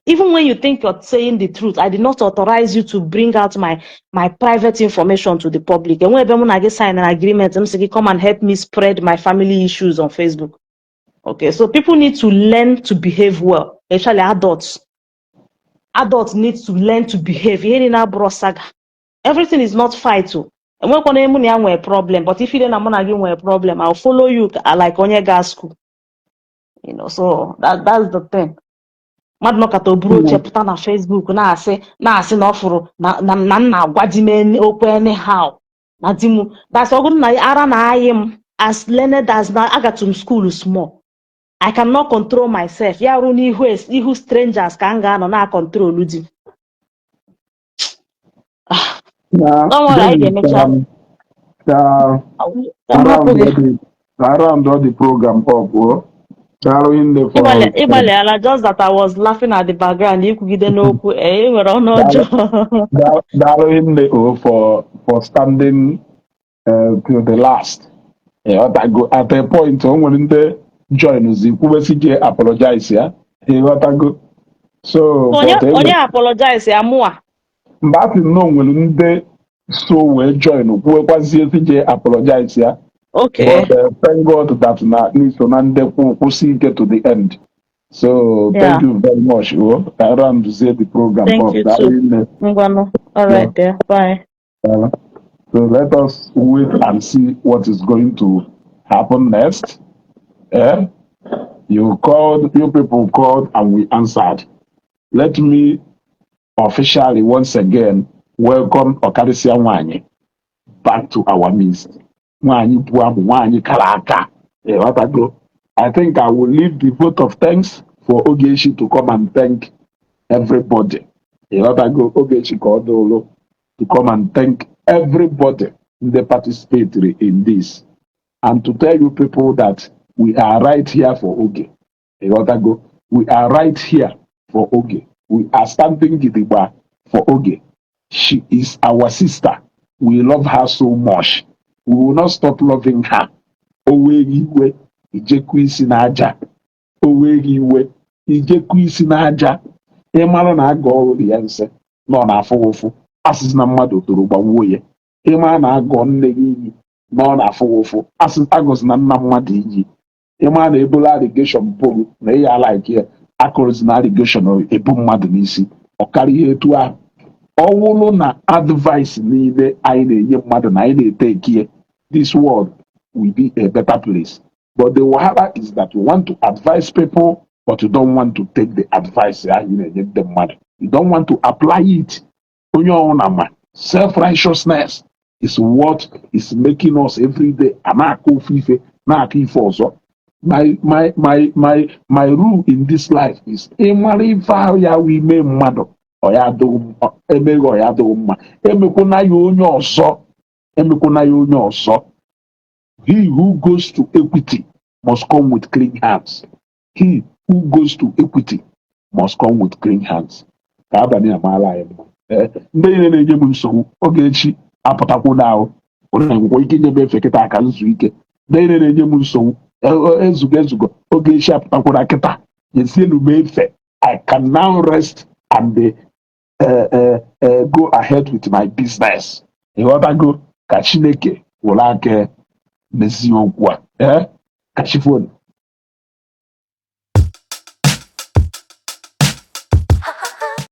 even when you think you're saying the truth. I did not authorize you to bring out my private information to the public. Enwe ebe mụ na gị sign an agreement m sị gị come and help me spread my family issues on Facebook? Okay, so people need to learn to behave well, especially adults. Adults need to learn to behave. Ihe niile abụrụ saga. Everything is not fight o. Enwekwana mụ na ya nwere problem, but if ile na mụ na gị nwere problem, I'll follow you like onye gaa school. So that's the thing. Mmadụ nọkọta o buru oche pụta na Facebook na-asị na ọ fụrụ na m na-agwa di m okwu anyhow, na di m that's ọ bụrụ na ara na-ayị m. As learned as na agatu m school small, I cannot control myself. Ya rụ n'ihu ihu strangers ka m ga-anọ na control di m. Na Don't worry, anyị David, ga-emecha. Ka Ka m hapụ round gị. the round the program up, oh. Daalụ hinne for Ịgbalịala, just that I was laughing at the background ikwugide n'okwu ee ị nwere ọnụ ọjọọ. Daalụ hinne oh for standing till the last. Ịghọtago? At a point o nwere ndị join zi kwubesi je apologize ya. Ịghọtago? So Onye but onye apologize ya mụa? Mgbe a sị na o nwere ndị so wee join kwuwekwazie si je apologize ya. Okay. But thank God that na n'iso na ndị kwụsị ike to the end. So thank you very much. Oh, ka round the program Thank up. you Daalụ too. hinne. Ngwanụ. All right there. Bye. So let us wait and see what is going to happen next. Eh? You called, you people called, and we answered. Let me officially once again welcome Okarisia Nwanyi back to our midst. Nwanyi bụ amụ, nwanyi kara aka. Ịghọtago? I think I will leave the vote of thanks for Ogechi to come and thank everybody. Ịghọtago? Ogechi ka ọ dụrụ to come and thank everybody that participated in this and to tell you people that we are right here for Oge. Ịghọtago? We are right here for Oge. We are standing gidigba for Oge. She is our sister. We love her so much. We will not stop loving her. O wee iwe, ijekwu isi n'aja. O wee iwe. Ijekwu isi n'aja, ịmarụ na aga ọrụ dị ya nsị na ọ na-afụ gị ụfụ, asịsị na mmadụ toro gbawuo ya. Ịma na agọ nne gị iyi na ọ na-afụ gị ụfụ, asị agọzi na nna mmadụ iyi. Ịma na ebola allegation polu na ịya like ya, akụrụzi na allegation ebu mmadụ n'isi. Ọ karịa ihe etu ahụ. Ọ wụrụ na advice niile anyị na-enye mmadụ na anyị na-ete ekie, this world will be a better place. But the wahala is that you want to advise people, but you don't want to take the advice ahụ ị na-enye ndị mmadụ. You don't want to apply it. Onye ọbụla ma self-righteousness is what is making us every day a na-akọ ofu ife, na-akọ ife ọzọ. My rule in this life is, ịmara ife ahụ ya wụ ime mmadụ, ọ ya adịghị emeghị, ọ ya adịghị mma, emekwana ya onye ọzọ, emekwana ya onye ọzọ. He who goes to equity must come with clean hands. He who goes to equity must come with clean hands. Ka abalị a maara anyị mma. Ee, ndị niile na-enye m nsogbu, oge echi apụtakwu na ahụ ụna nwekwa ike inye m efe kịta ka nzu ike. Ndị niile na-enye m nsogbu, ezugo ezugo, oge echi apụtakwara kịta, nyezienu m efe. I can now rest and go ahead with my business. Ịghọtago? Ka Chineke were aka mezie okwu a. Ee, ka chi fonu.